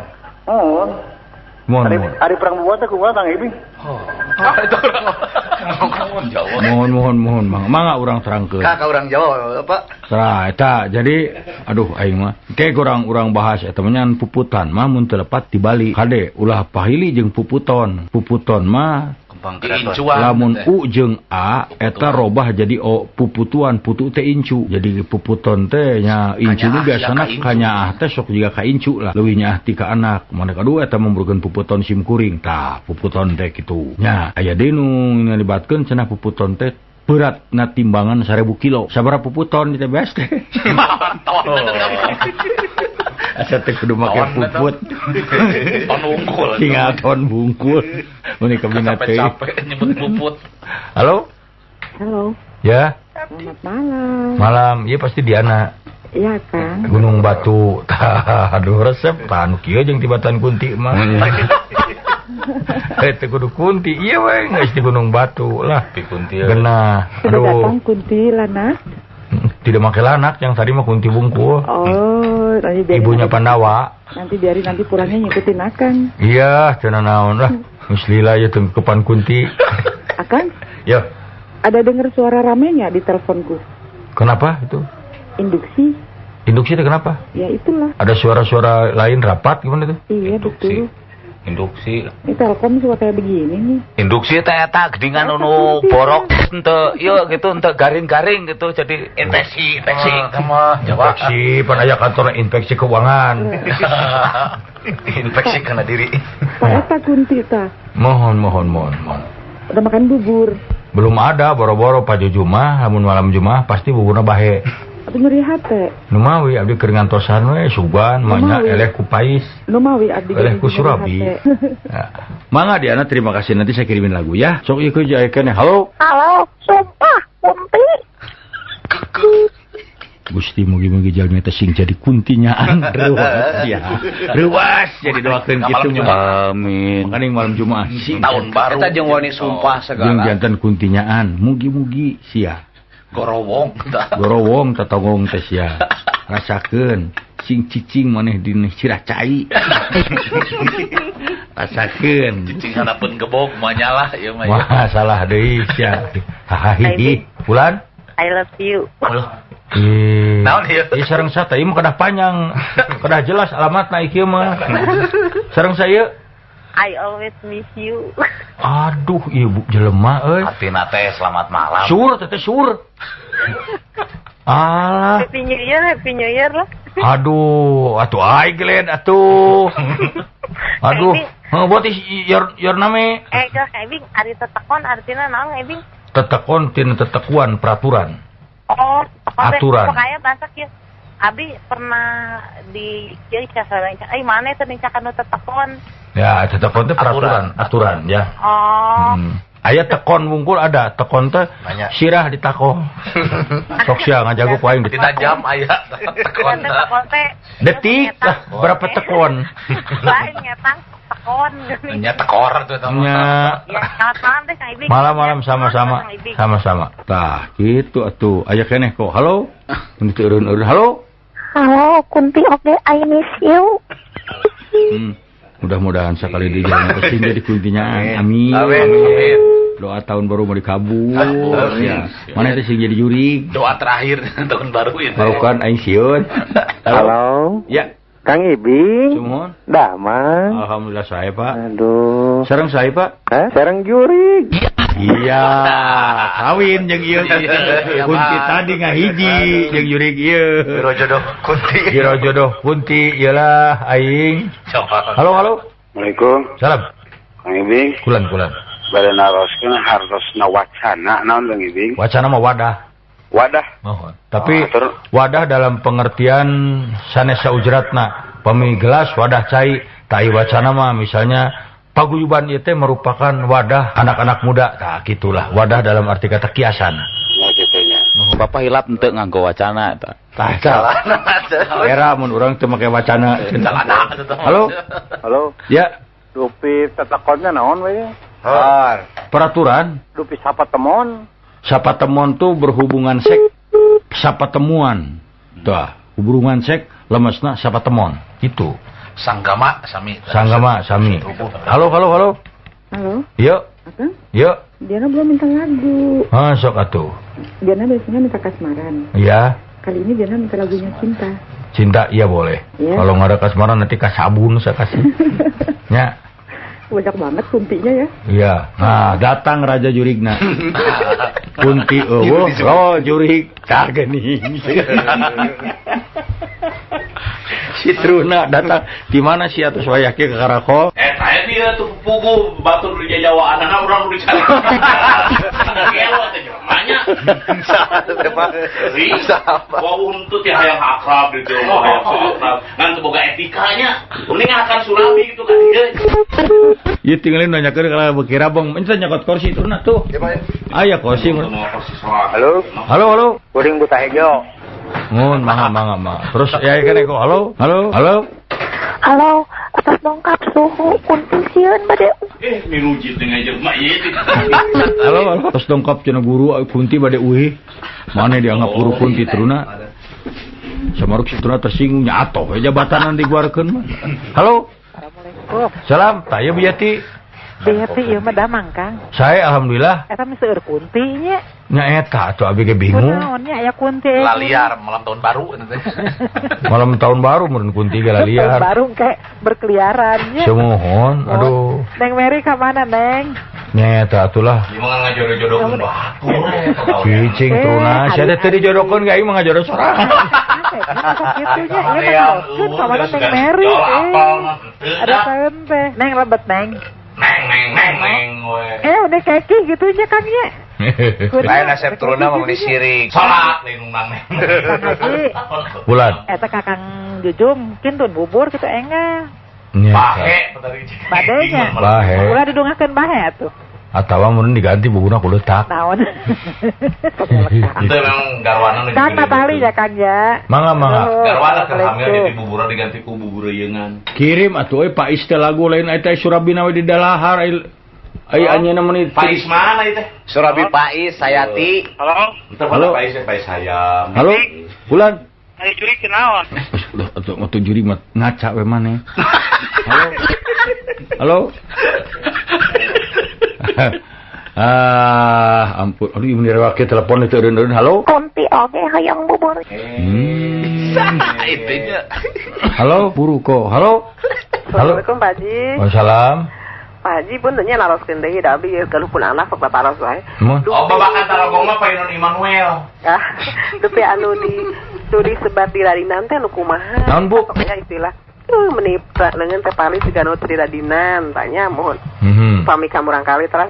Mohon. Mohon. Ari perang bubat teh kumaha Kang Ibing? Oh. Itu orang Jawa. Mohon mangga urang terangkeun. Ka urang Jawa apa? Tah eta jadi aduh aing mah. Ke urang bahas eta mah puputan mah mun teu lepat di Bali. Kade ulah pahili jeung puputon. Puputon mah lamun u jeung a eta robah jadi o puputuan putu teh incu. Jadi puputon teh nya incu nu biasana kanyaah teh sok jiga ka incu lah. Leuwih nyaah ti ka anak. Mana kadua eta memburkeun puputon sim kuring. Tah puputon teh kitu. Nya aya deui nu ngalibatkeun cenah puputon teh berat na timbangan 1000 kilo. Sabaraha puputon di TBS teh? Asa teh kudu make puput. Ton wungkul. Tinggal ton bungkul. Mun kabina teh. Capek nyebut puput. Halo? Halo. Ya. Selamat malam. Malam, iya pasti Diana. Iya, Kang. Gunung Batu. Tah, aduh resep tah anu kieu jeung tibatan kunti mah. Teu kudu kunti, ieu we geus di Gunung Batu lah. Di kunti. Genah. Sudah datang kunti lanak. Tidak make lanak, yang tadi mah kunti bungkul. Oh, nanti biarin ibunya Pandawa. Nanti biarin nanti pulangnya ngikutin Akang. Iya, cenah naon lah. Geus lila ya tengkepan kunti. Akang? Ya. Ada dengar suara ramenya di teleponku. Kenapa itu? Induksi. Induksi itu kenapa? Ya itulah. Ada suara-suara lain rapat gimana itu? Iya, betul. Induksi. Ini telkom suka kayak begini nih. Induksi teh eta geuningan nu borok henteu ieu gitu henteu garing-garing gitu jadi infeksi. Sama Jawa. Infeksi pan aya kantor infeksi keuangan. Infeksi karena diri. Pak eta kunti tah. Mohon. Udah makan bubur? Belum ada, boro-boro Pak Juju mah lamun malam Jumat pasti buburna bahe. Atuh nyeri hate. Numawi abdi keur ngantosan we sugan manya eleh ku pais. Numawi abdi eleh ku surabi. Nah, mangga Diana terima kasih nanti saya kirimin lagu ya. Sok ieu jaekeun. Halo. Halo, sumpah kunti. Gusti mugi-mugi jalmi teh sing jadi kuntinyaan reuwas ya. Reuwas jadi doakeun kitu mah. Amin. Makaning malam Jumat sing tahun baru. Eta jeung wani sumpah segala. Jeung janten kuntinyaan mugi-mugi sia. Gorowong gorowong tatongong teh sia. Rasakeun sing cicing maneh di sirah cai. Rasakeun. Cicing hanapeun gebog mah nyalah ieu mah. Wah, salah deui sia. Hahaha. Bulan? I love you. Naon ieu? Ieu sareng sata ieu mah kedah panjang. Kedah jelas alamatna ieu mah. Sareng saya I always miss you. Aduh, ieu jelema euy. Artina teh selamat malam. Sur teh sur. Alah. Happy New Year lah. Aduh, atuh ai glad atuh. Aduh, what is your name? Kang Ebing, ari tetekon artina naon Ebing? Tetekon tina tetekuan peraturan. Oh, aturan. Pokoknya bahasa kieu. Abi pernah di kieu casarang. Ai mana teh nicakan nu tetekon? Ya, tetekon teh peraturan, aturan ya. Oh. Aya tekon wungkul ada, tekon teh sirah ditakoh. Sok sia ngajago ku aing dina jam aya tekon. Detik lah, berapa tekon? Lain ngetang tekon. Nya tekor tuh sama. Ya, selamat malam teh Kang Ibing. Malam-malam sama-sama. Sama-sama. Tah, kitu atuh. Aya keneh kok. Halo. Mun teu eureun-eureun. Halo. Halo, Kunti oge I miss you. Mudah-mudahan sekali di jalan kesini jadi kuntinya. Amin. Amin. Amin. Doa tahun baru mau dikabul. Ya. Mana itu sing jadi jurig. Doa terakhir tahun baru itu. Maukan aing sieun. Halo. Ya. Kang Ibing. Sumuhun. Damang. Alhamdulillah saya, Pak. Aduh. Sareng saya, Pak. Hah? Sareng jurig. Iya, kawin jeung ieu. Kunti tadi ngahiji jeung jurig ieu. Biro jodoh kunti. Biro jodoh kunti iyalah aing. Halo, halo. Assalamualaikum. Salam. Kang Ibing. Kulan, kulan. Bade naroskeun hartosna wacana naon Kang Ibing? Wacana mah wadah. Wadah. Mohon. Tapi wadah dalam pengertian sanes saujratna. Pami gelas wadah cai, tai wacana mah misalnya paguyuban ieu teh merupakan wadah anak-anak muda. Tah gitulah, wadah dalam arti kata kiasan. Ya kitu nya. Bapak hilap henteu nganggo wacana eta. Tah salah. Era mun urang teu make wacana. Halo? Halo. Ya. Dupi tetekonnya naon we? Har. Peraturan. Dupi sapa temon. Sapa temon tuh berhubungan sek sapa temuan. Tah, hubungan sek lemesna sapa temon. Itu. Sanggama sami. Sanggama sami. Halo, halo, halo. Halo. Yuk. Apa? Yuk. Diana belum minta lagu. Ah, sok atuh. Diana biasanya minta kasmaran. Iya. Kali ini Diana minta lagunya Cinta. Cinta, iya boleh. Ya. Kalau nggak ada kasmaran nanti kasabun saya kasih. Ya. Banyak banget kuntinya ya. Iya. Nah, datang Raja Jurigna. Kunti eueuh, oh jurig tah geuning. Si Truna datang di mana sih atus wayah ke Karakol? Saya dia tuh pugu batur di Jawa anak urang nu dicari. Gelo teh jelemanya. Wah untuk teh hayang akrab di Jawa hayang akrab. Ngan teu boga etikanya. Mending akan surabi gitu kan ieu. Ieu tinggalin nanyakeun kalau bekira bang, ente nyokot kursi Truna tuh. Aya kursi. Halo. Halo, halo. Kuring buta hejo. Ngun, mangga, mangga. Terus ya kan kok halo, halo, halo. Halo, atas dongkap suhu kunti sieun bade. Mirujit dengan jelema ieu. Halo, halo. Terus dongkap cenah guru kunti bade uih. Mana dianggap guru kunti Truna? Samaruk si Truna tersinggung nya atoh we jabatan diguarkeun mah. Halo. Assalamualaikum. Salam, tah ieu Biati. Biati ieu mah damang, Kang. Saya alhamdulillah. Eta mah seueur kunti nya. Nya eta atuh abi ge bingung. Kunaon nya aya kunti. Laliar malam tahun baru eta teh. Malam tahun baru meureun kunti ge laliar. Tahun baru kayak berkeliaran nya. Sumuhun, aduh. Neng Mary ka mana, Neng? Nya eta atulah. Ieu mah ngajodoh-jodohkeun batur. Cicing Truna, sia teh teu dijodohkeun ge aing mah ngajodoh sorangan. Kitu nya ieu mah ka mana Neng Mary? Ada saeun teh. Neng lebet, Neng. Neng neng neng neng we. Udah keki gitu nya Kang nya. Lain asep Truna mah disirik. Salat lain nang neng. Bulan. Eta Kakang Jujung kintun bubur kitu engah. Bahe badenya. Bahe. Ulah didungakeun bahe atuh. Atawa mun diganti buburna ku leutak. Naon. Itu memang garwana nu Kang Natali ya Kang ya. Mangga mangga. Garwana keur hamil jadi buburna diganti ku bubur reyeungan. Kirim atuh euy Pais teh lagu lain eta Surabina we di dalahar ai anjeunna meuni Pais mana ieu teh? Surabi Pais Sayati. Halo. Halo. Pais Pais hayam. Halo. Bulan. Ari juri kunaon? Udah atuh juri mah ngaca we maneh. Halo. Halo. Ah, ampun. Aduh, ieu rewake telepon itu eureun-eureun. Halo. Kunti oge hayang bubur. Itunya. Halo, buru kok. Halo. Halo. Assalamualaikum Pak Haji. Waalaikumsalam. Pak Haji pun nya naroskeun deui da abdi galuh pun anak sok bataros wae. Oh, babakan tarogong mah Painon Immanuel. Ah, dupi anu di nu disebat di radinan teh nu kumaha? Naon, Bu? Pokoknya istilah meni leungeun teh paling siga nu di radinan tanya mohon. Pami kamurang kali terus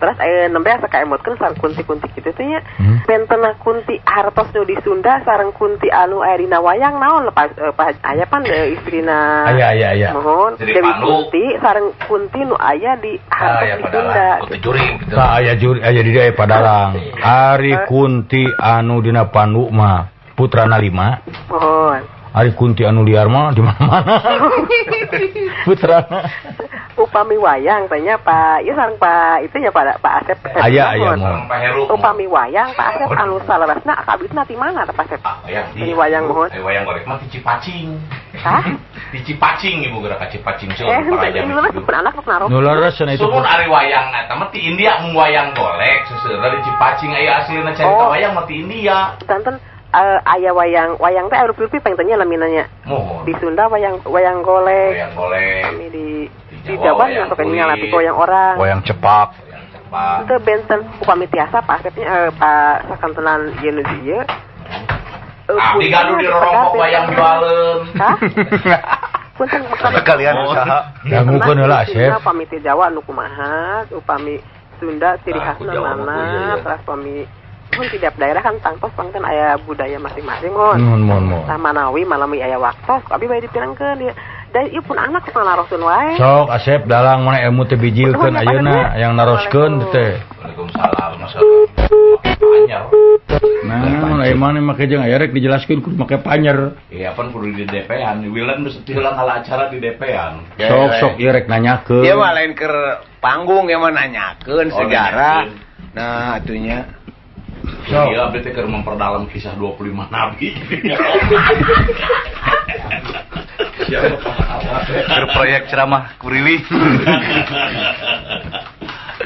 nembe asa kaemotkeun sareng kunti-kunti kitu teh nya. Bentena kunti hartos nu di Sunda sareng kunti anu aya dina wayang naon lepas aya pan istrina. Aya. Mohon Dewi Kunti sareng kunti nu aya di hartos di Sunda. Kunti juring gitu. Tah aya juri aya di dieu padalang. Ari kunti anu dina Pandu mah putrana 5. Mohon. Ari kunti anu liar mah di mana-mana. Putrana. Upami wayang tanya Pak, ieu sareng Pak itu nya Pak Asep. Aya mohon. Upami wayang Pak Asep anu saleresna kabitna ti mana teh Pak Asep? Ini wayang mohon. Wayang golek mah ti Cipacing. Hah? Di Cipacing ibu gerak ka Cipacing seueur para jam. Anak nu Nu leres cenah itu. Sumun ari wayang eta mah ti India mung wayang golek seseueurna di Cipacing aya aslina carita wayang mah ti India. Tanten aya wayang wayang teh aya rupi-rupi pangtanya laminanya. Mohon. Di Sunda wayang wayang golek. Wayang golek. Kami di Jawa masuk ke nyala wayang orang. Wayang cepak. Itu benten upami tiasa Pak Asepnya Pak sakantenan ieu nu ieu. Abdi gaduh di rorompok wayang jualeun. Hah? Punten kalian usaha. Dangukeun heula Asep. Upami ti Jawa nu kumaha, upami Sunda ciri khasna mana, terus upami pun tiap daerah kan tangtos pangten aya budaya masing-masing mun. Mun. Tah manawi malami aya waktos abi bae dipirangkeun ieu. Da ieu pun anak sok naroskeun wae. Sok Asep dalang mana ilmu teh bijilkeun ayeuna yang naroskeun teh. Waalaikumsalam. Panyer. Nah, aya mana make jeung aya rek dijelaskeun kudu make panyer. Iya, pan kudu di DP-an. Wilan geus hilang ala acara di DP-an. Sok ieu rek nanyakeun. Ieu mah lain keur panggung ieu mah nanyakeun sejarah. Nah, atunya. So. Iya, abdi teh keur memperdalam kisah 25 nabi. Keur proyek ceramah kuriwi.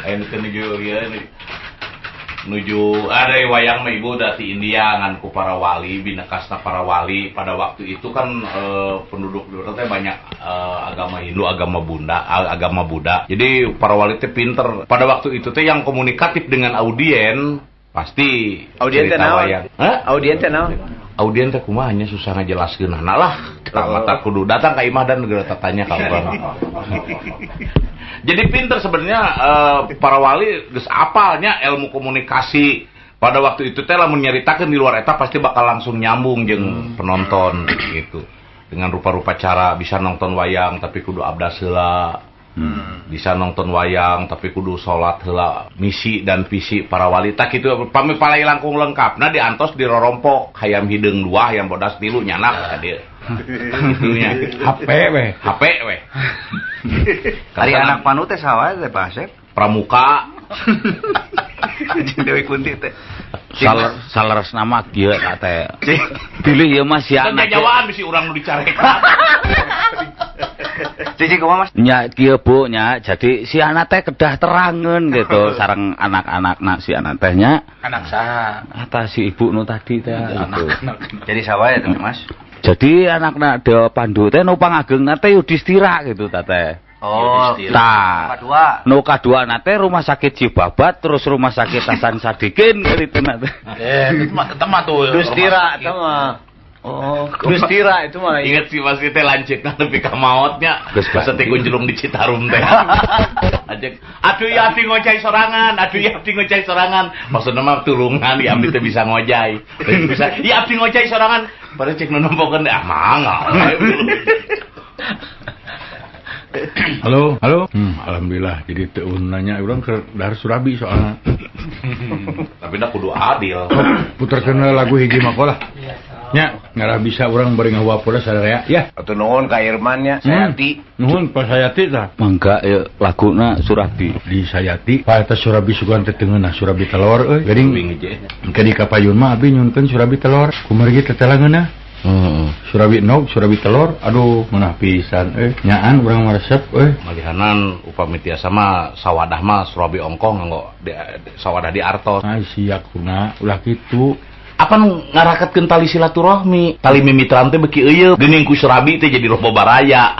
Aya nu teh nuju ieu nuju ada wayang mah ibu dari India ngan ku para wali binekasna para wali pada waktu itu kan penduduk di teh banyak agama Hindu, agama Bunda, agama Buddha. Jadi para wali teh pinter. Pada waktu itu teh yang komunikatif dengan audien pasti audien teh naon? Audien teh naon? Audien teh kumaha nya susah ngajelaskeun nah lah. Mata kudu datang ka imah dan geura tatanya ka urang. Jadi pinter sebenarnya para wali geus apalnya ilmu komunikasi. Pada waktu itu teh lamun nyaritakeun di luar eta pasti bakal langsung nyambung jeung penonton gitu. Dengan rupa-rupa cara bisa nonton wayang tapi kudu abdas heula. Bisa nonton wayang tapi kudu salat heula. Misi dan visi para wali tah kitu pami palai langkung lengkapna diantos dirorompok hayam hideung 2 hayam bodas 3 nyanak ka dieu. Gitunya. HP we. HP we. Ari anak panu teh saha teh Pak Asep? Pramuka. Jeung Dewi Kunti teh. Saleresna mah kieu teh. Pilih ieu mah si anak. Jawaan bisi urang nu dicarekan. Cici kumaha Mas? Nya kieu Bu nya. Jadi si anak teh kedah terangeun gitu sareng anak-anakna si anak teh nya. Anak saha? Atah si ibu nu tadi teh gitu. Jadi saha ya teh Mas? Jadi anakna Dewa Pandu teh nu pangagengna teh Yudhistira gitu ta teh. Oh, tah. Nu kadua na teh rumah sakit Cibabat terus rumah sakit Hasan Sadikin gitu na teh. Eta mah tuh Yudhistira eta mah. Oh, Yudhistira itu mah. Ingat sih Mas teh lanceukna nepi ka maotnya. Geus teh kunjelung di Citarum teh. Ajek, aduh ya abdi ngojai sorangan, aduh ya abdi ngojai sorangan. Maksudna mah tulungan ya abdi teh bisa ngojai. Bisa, ya abdi ngojai sorangan. Padahal cek nu nempokeun ah mangga. Halo, halo. Alhamdulillah. Jadi teu nanya urang keur dahar surabi soalna. Tapi da kudu adil. Puterkeun lagu hiji makolah. Nya, ngarah bisa urang bari ngahuap pula sadaya. Ya. Atuh nuhun ka Irman nya, Sayati. Nuhun Pak Sayati tah. Mangga ieu laguna Surabi. Di Sayati, Pak eta Surabi sugan teh teu ngeunah Surabi telor euy. Geuning engke di kapayun mah abi nyunkeun Surabi telor. Kumargi teh teh ngeunah. Surabi nog, surabi telur, aduh meunah pisan euy. Nyaan urang mah resep euy. Malihanan upami tiasa mah sawadah mah surabi ongkoh nganggo sawadah di artos. Ai sia kuna ulah kitu. Apa nu ngaraketkeun tali silaturahmi, tali mimitran teh beuki eueuh, geuning ku surabi teh jadi loba baraya.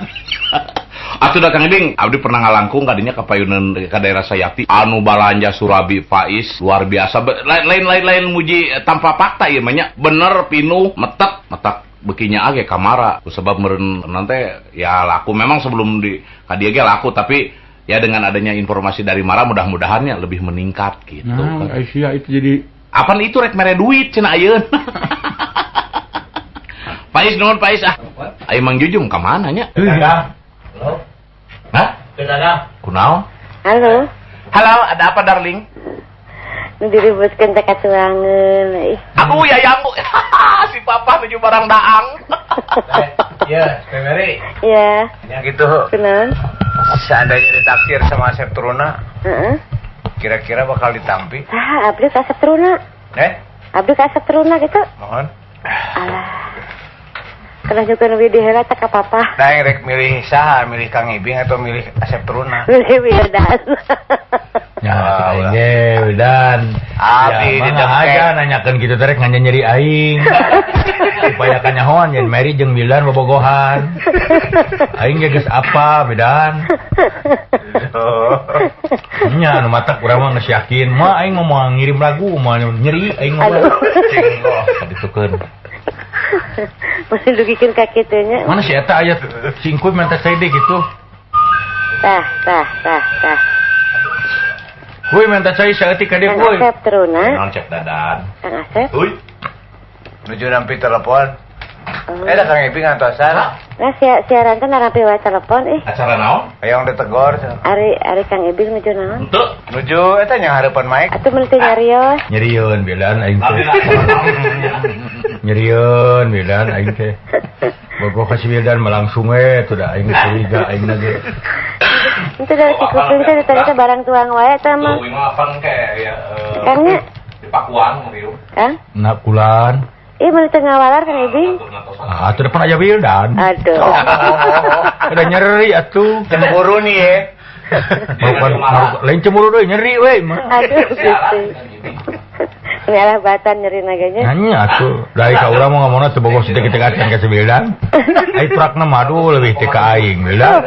Atuh da Kang Ibing, abdi pernah ngalangkung kadinya ka payuneun ka daerah Sayati, anu balanja surabi Faiz luar biasa. Lain-lain muji tanpa fakta ieu mah nya, bener pinuh metek metek beukinya age kamara. Kusabab meureun nanti ya laku memang sebelum di ka dieu ge laku, tapi ya dengan adanya informasi dari Mara mudah-mudahannya lebih meningkat gitu. Nah, Aisyah itu jadi apaan itu rek mere duit cenah ayeuna. Pais nuhun Pais ah. Ayo Mang Jujung ka mana nya? Halo. Hah? Kunaon? Halo. Halo, ada apa darling? Diributkeun teh katuangeun. Aku ya yambu. Si papa nuju barang daang. Ya, Teh Mary. Iya. Ya gitu. Kunaon? Seandainya ditaksir sama Asep Truna. Heeh. Kira-kira bakal ditampi? Ah, abdi ka Asep Truna. Abdi ka Asep Truna gitu. Mohon. Alah. Kena juga nu di heula teh ka papa. Nah, yang rek milih saha, milih Kang Ibing atau milih Asep Truna? Milih Wildan. Ya, aing ge Wildan. Abdi ya, aja nanyakeun kitu teh rek nganya nyeri aing. Supaya kanyahoan yen Mary jeung Wildan bobogohan. Aing ge geus apa Wildan. Nya anu matak urang mah geus yakin, mah aing mah ngirim lagu, mah nyeri aing mah. Cing oh, kaditukeun. Masih dugikeun ka kitu nya. Mana si eta aya singkuy minta cai deui kitu. Tah. Kuy minta cai saeutik ka dieu kuy. Kang Asep Truna. Naon cek dadan. Kang Asep. Uy. Nuju nampi telepon. Da Kang Ibing ngantosan. Nah, siaran teh narampi wae telepon ih. Acara naon? Hayang ditegor. Ari Kang Ibing nuju naon? Henteu. Nuju eta nya hareupan mic. Atuh mun teu nyarios. Nyerieun Wildan aing teh. Nyerieun Wildan aing teh. Bogoh ka si Wildan mah langsung we tuh da aing curiga aing na ge. Henteu dari si kuping teh ditanya barang tuang wae eta mah. Tuh mah apaan ke ya. Kang nya di Pakuan rieu. Kang? Nakulan. Ih, mun teu ngawalar Kang Ibing. Ah, atuh depan aya Wildan. Aduh. Udah nyeri atuh. Cemburu nih ya. Bukan lain cemburu deui nyeri we mah. Aduh gitu. Ini alah batan nyeri naganya. Nanya atuh. Dari ka urang mah ngomongna teu bogoh saeutik-eutik acan ka si Wildan. Ai prakna mah aduh leuwih teh ka aing Wildan.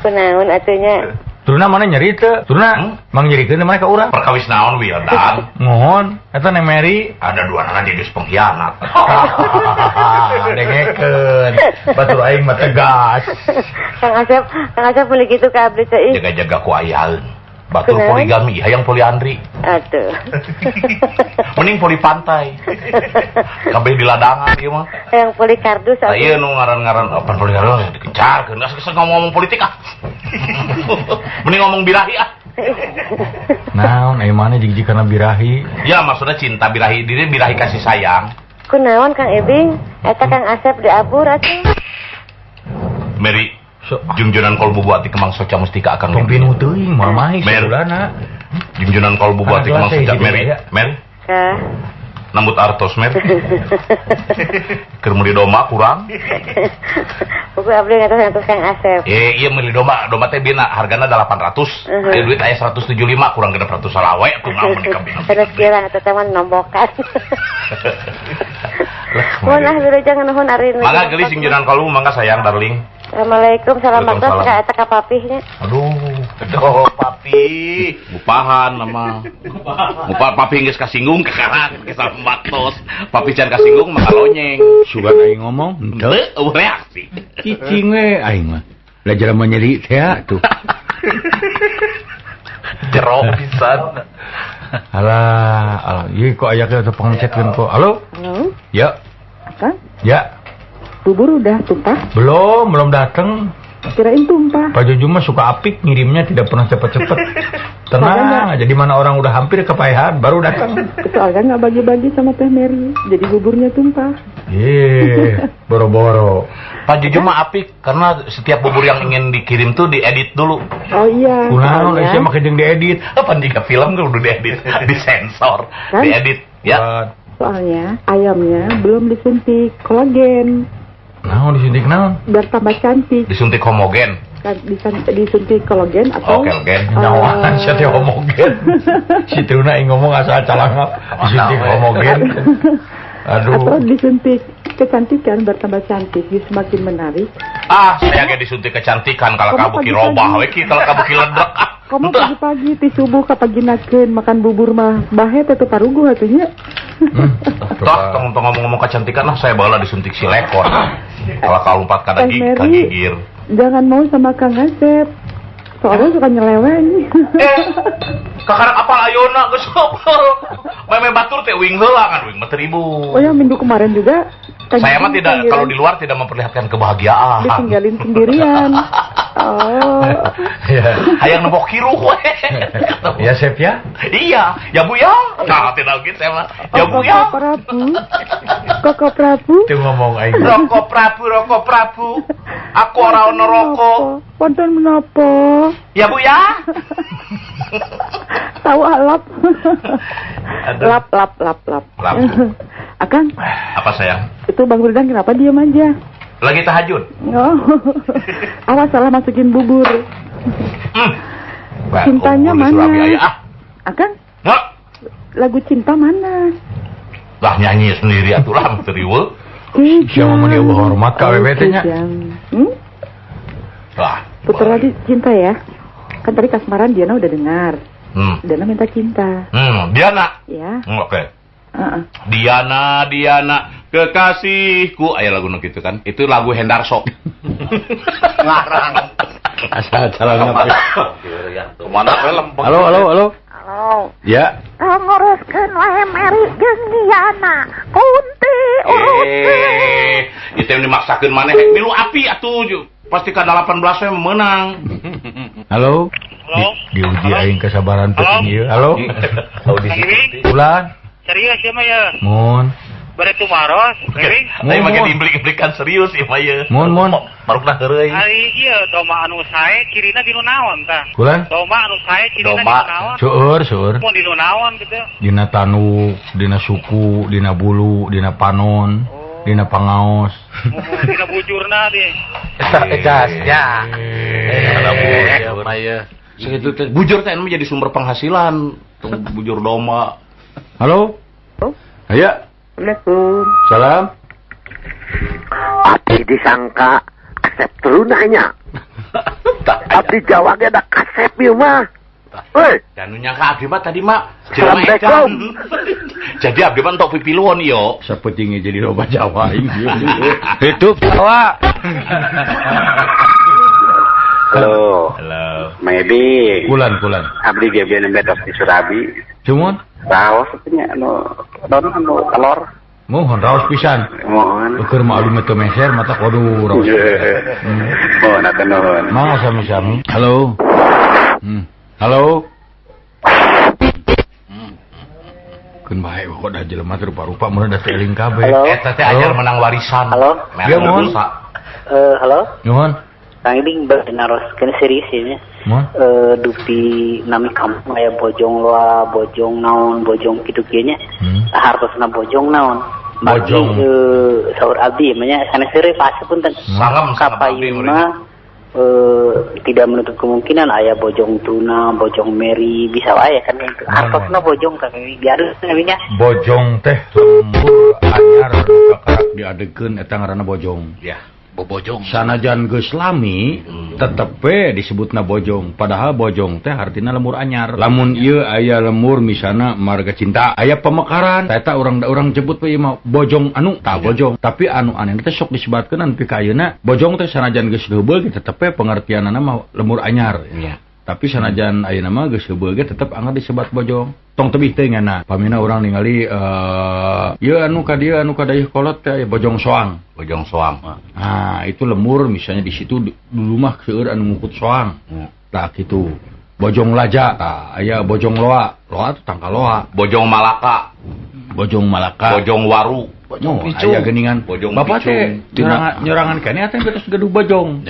Kunaon atuh nya? Truna mana nyeri teu? Truna mang nyerikeun mah ka urang. Perkawis naon Wildan? Mohon, eta Neng Mary ada dua anak jadi pengkhianat. Dengekeun. Batur aing mah tegas. Kang Asep meuli kitu ka abdi teh ih. Jaga-jaga ku ayaeun. Batur poligami, hayang poliandri. Aduh. Mending poli pantai. Kabeh di ladangan ieu mah. Hayang poli kardus. Tah ieu nu ngaran-ngaran apa poli kardus dikencarkeun. Geus ngomong-ngomong politik ah. Mending ngomong birahi ah. Naon aya mana jig-jig kana birahi? Ya maksudnya cinta birahi diri, birahi kasih sayang. Kunaon Kang Ibing? Eta Kang Asep diabur atuh. Mary Junjunan kolbu buati kemang soca mustika akan tong pinuh teuing moal mahi saulana. Junjunan kolbu buati kemang soca Mary, Mary. Hah. Nambut artos Mary. Keur meuli domba kurang. Pokoknya abdi ngatos-ngatos Kang Asep. Iya meuli domba, domba teh bina hargana 800. Aya duit aya 175 kurang 600 salawe atuh naon meuni kabeh. Terus kira eta teh mah nombokan. Mun ah wilujeng nuhun ari. Mangga geulis junjunan kolbu mangga sayang darling. Assalamualaikum, salam baktos ka eta ka papihnya. Aduh, aduh papi. Ngupahan nama. Ngupah papi geus kasinggung kakarak salam baktos. Papi can kasinggung mah kalonyeng. Sugan aing ngomong henteu eueuh reaksi. Cicing we aing mah. Lah jelema nyeri teh atuh. Jero pisan. Alah, alah, ieu kok aya teh pangcetkeun kok. Halo? Halo. Ya. Apa? Ya. Bubur udah tumpah? Belum datang. Kirain tumpah. Pak Juju mah suka apik ngirimnya tidak pernah cepet-cepet. Tenang aja, di mana orang udah hampir kepayahan baru datang. Soalnya nggak bagi-bagi sama Teh Mary, jadi buburnya tumpah. Iya, boro-boro. Pak Juju mah apik karena setiap bubur yang ingin dikirim tuh diedit dulu. Oh iya. Kunaon euy mah jeung diedit. Apa jika film kan udah diedit, disensor, kan? Diedit ya. Soalnya ayamnya belum disuntik kolagen. Naon disuntik naon? Biar tambah cantik. Disuntik homogen. Disuntik kolagen atau oke. Nyawan sia teh homogen. Si Truna ngomong asal calangap disuntik homogen. Aduh. Atau disuntik kecantikan bertambah cantik, jadi semakin menarik. Ah, saya ge disuntik kecantikan kalau kabuki robah we ki kalau kabuki ledek. Kamu pagi-pagi ti subuh kapaginakeun makan bubur mah bahe teh paruguh atuh nya. Toh tong ngomong-ngomong kecantikan lah saya baheula disuntik silekon. Kalau kalumpat kana gigir. Jangan mau sama Kang Asep. Soalnya suka nyeleweng. Kakarek apal ayeuna geus heupeul. Meme batur teh wing heula kan wing mah teu ribut. Oh ya minggu kemarin juga saya mah tidak, kalau di luar tidak memperlihatkan kebahagiaan. Ditinggalin sendirian. Oh. Ya. Hayang nembok kiruh we. Ya Sep ya? Iya, ya Bu ya. Nah, tidak gitu saya mah. Ya Bu ya. Koko Prabu. Koko Prabu. Itu ngomong aing. Roko Prabu, Roko Prabu. Aku ora ono rokok. Wonten menapa? Ya Bu ya. Tahu alap. Lap lap lap lap. Lap. Akang. Apa sayang? Itu Bang Wildan kenapa diam aja? Lagi tahajud. Oh. Awas salah masukin bubur. Cintanya mana? Akang? Nggak. Lagu cinta mana? Lah nyanyi sendiri atuh lah serius. Siapa mau dia hormat ka WBT nya? Lah. Putar lagi cinta ya. Kan tadi kasmaran Diana udah dengar. Diana minta cinta. Diana. Ya. Oke. Diana, Diana, kekasihku. Ayo lagu nu gitu kan. Itu lagu Hendarso. Ngarang. Asal salah ngapa. Kemana we lempeng. Halo, halo, halo. Halo. Ya. Nguruskeun wae Meri jeung Diana. Kunti urutkeun. Itu yang dimaksakeun maneh milu api atuh. Pasti ka 18 we meunang. Halo. Halo. Diuji aing kesabaran penting ieu. Halo. Audisi. Ulan. Serius ya mah ya. Mun. Bare tumaros, Meri. Tapi make diimblik-imblikan serius ieu mah ye. Mun mun. Marukna heureuy. Ari ieu domba anu sae cirina dinu naon tah? Kulan? Domba anu sae cirina dinu naon? Seueur, seueur. Mun dinu naon kitu? Dina tanuk, dina suku, dina bulu, dina panon, dina pangaos. Dina bujurna deh. Eta ya. Eta mah ye. Sakitu teh bujur teh menjadi sumber penghasilan. Tong bujur domba. Halo? Aya. Assalamualaikum. Salam. Abdi disangka kasep terunanya. Abdi Jawa ge da kasep ieu mah. Hei, dan nyangka abdi mah tadi mah Assalamualaikum. Jadi abdi mah entok pipiluan yo. Sapetinge jadi loba Jawa ieu. Hidup Jawa. Halo. Halo. Maybe. Kulan kulan. Abdi ge nembe tos di Surabi. Cumun? Raos nya anu don anu telor. Mohon raos pisan. Mohon. Ukur mah abdi mah teu meser mata waduh raos. Mohon atuh nuhun. Mangga sami-sami. Halo. Halo. Keun bae kok da jelema teh rupa-rupa mun da teh eling kabeh. Eta teh anyar menang warisan. Halo. Ya mohon. Halo. Nuhun. Kang Ibing naroskeun serius ieu nya. Dupi nami kampung aya bojong loa, bojong naon, bojong kitu kieu nya. Hartosna bojong naon. Bojong. Saur abdi mah nya sanes heureuy pasti punten. Sangem kapayun mah tidak menutup kemungkinan aya bojong tuna, bojong meri, bisa wae kan itu. Hartosna bojong Kang Ibing diadus nya. Bojong teh lembur anyar nu kakarak diadegeun eta ngaranna bojong. Ya. Bobojong. Sanajan geus lami tetep we disebutna bojong. Padahal bojong teh artina lemur anyar. Lamun ieu aya lemur misalna marga cinta, aya pemekaran, eta urang jebut we ieu mah bojong anu tah bojong. Tapi anu aneh teh sok disebatkeun nepi ka ayeuna bojong teh sanajan geus heubeul ge tetep we pengertianana mah lemur anyar. Iya. Tapi sanajan ayeuna mah geus heubeul ge tetep anggar disebat bojong. Tong tebih teh ngana. Pamina urang ningali ieu anu ka dieu anu ka dayeuh kolot teh aya bojong soang. Bojong soang. Nah, itu lemur misalnya di situ dulu mah seueur anu ngukut soang. Tah kitu. Bojong laja, tah aya bojong loa. Loa tuh tangkal loa. Bojong Malaka. Bojong Malaka. Bojong Waru. Bojong Picung. Aya geuningan. Bojong Bapak teh nyorangan kene atuh geus gaduh bojong.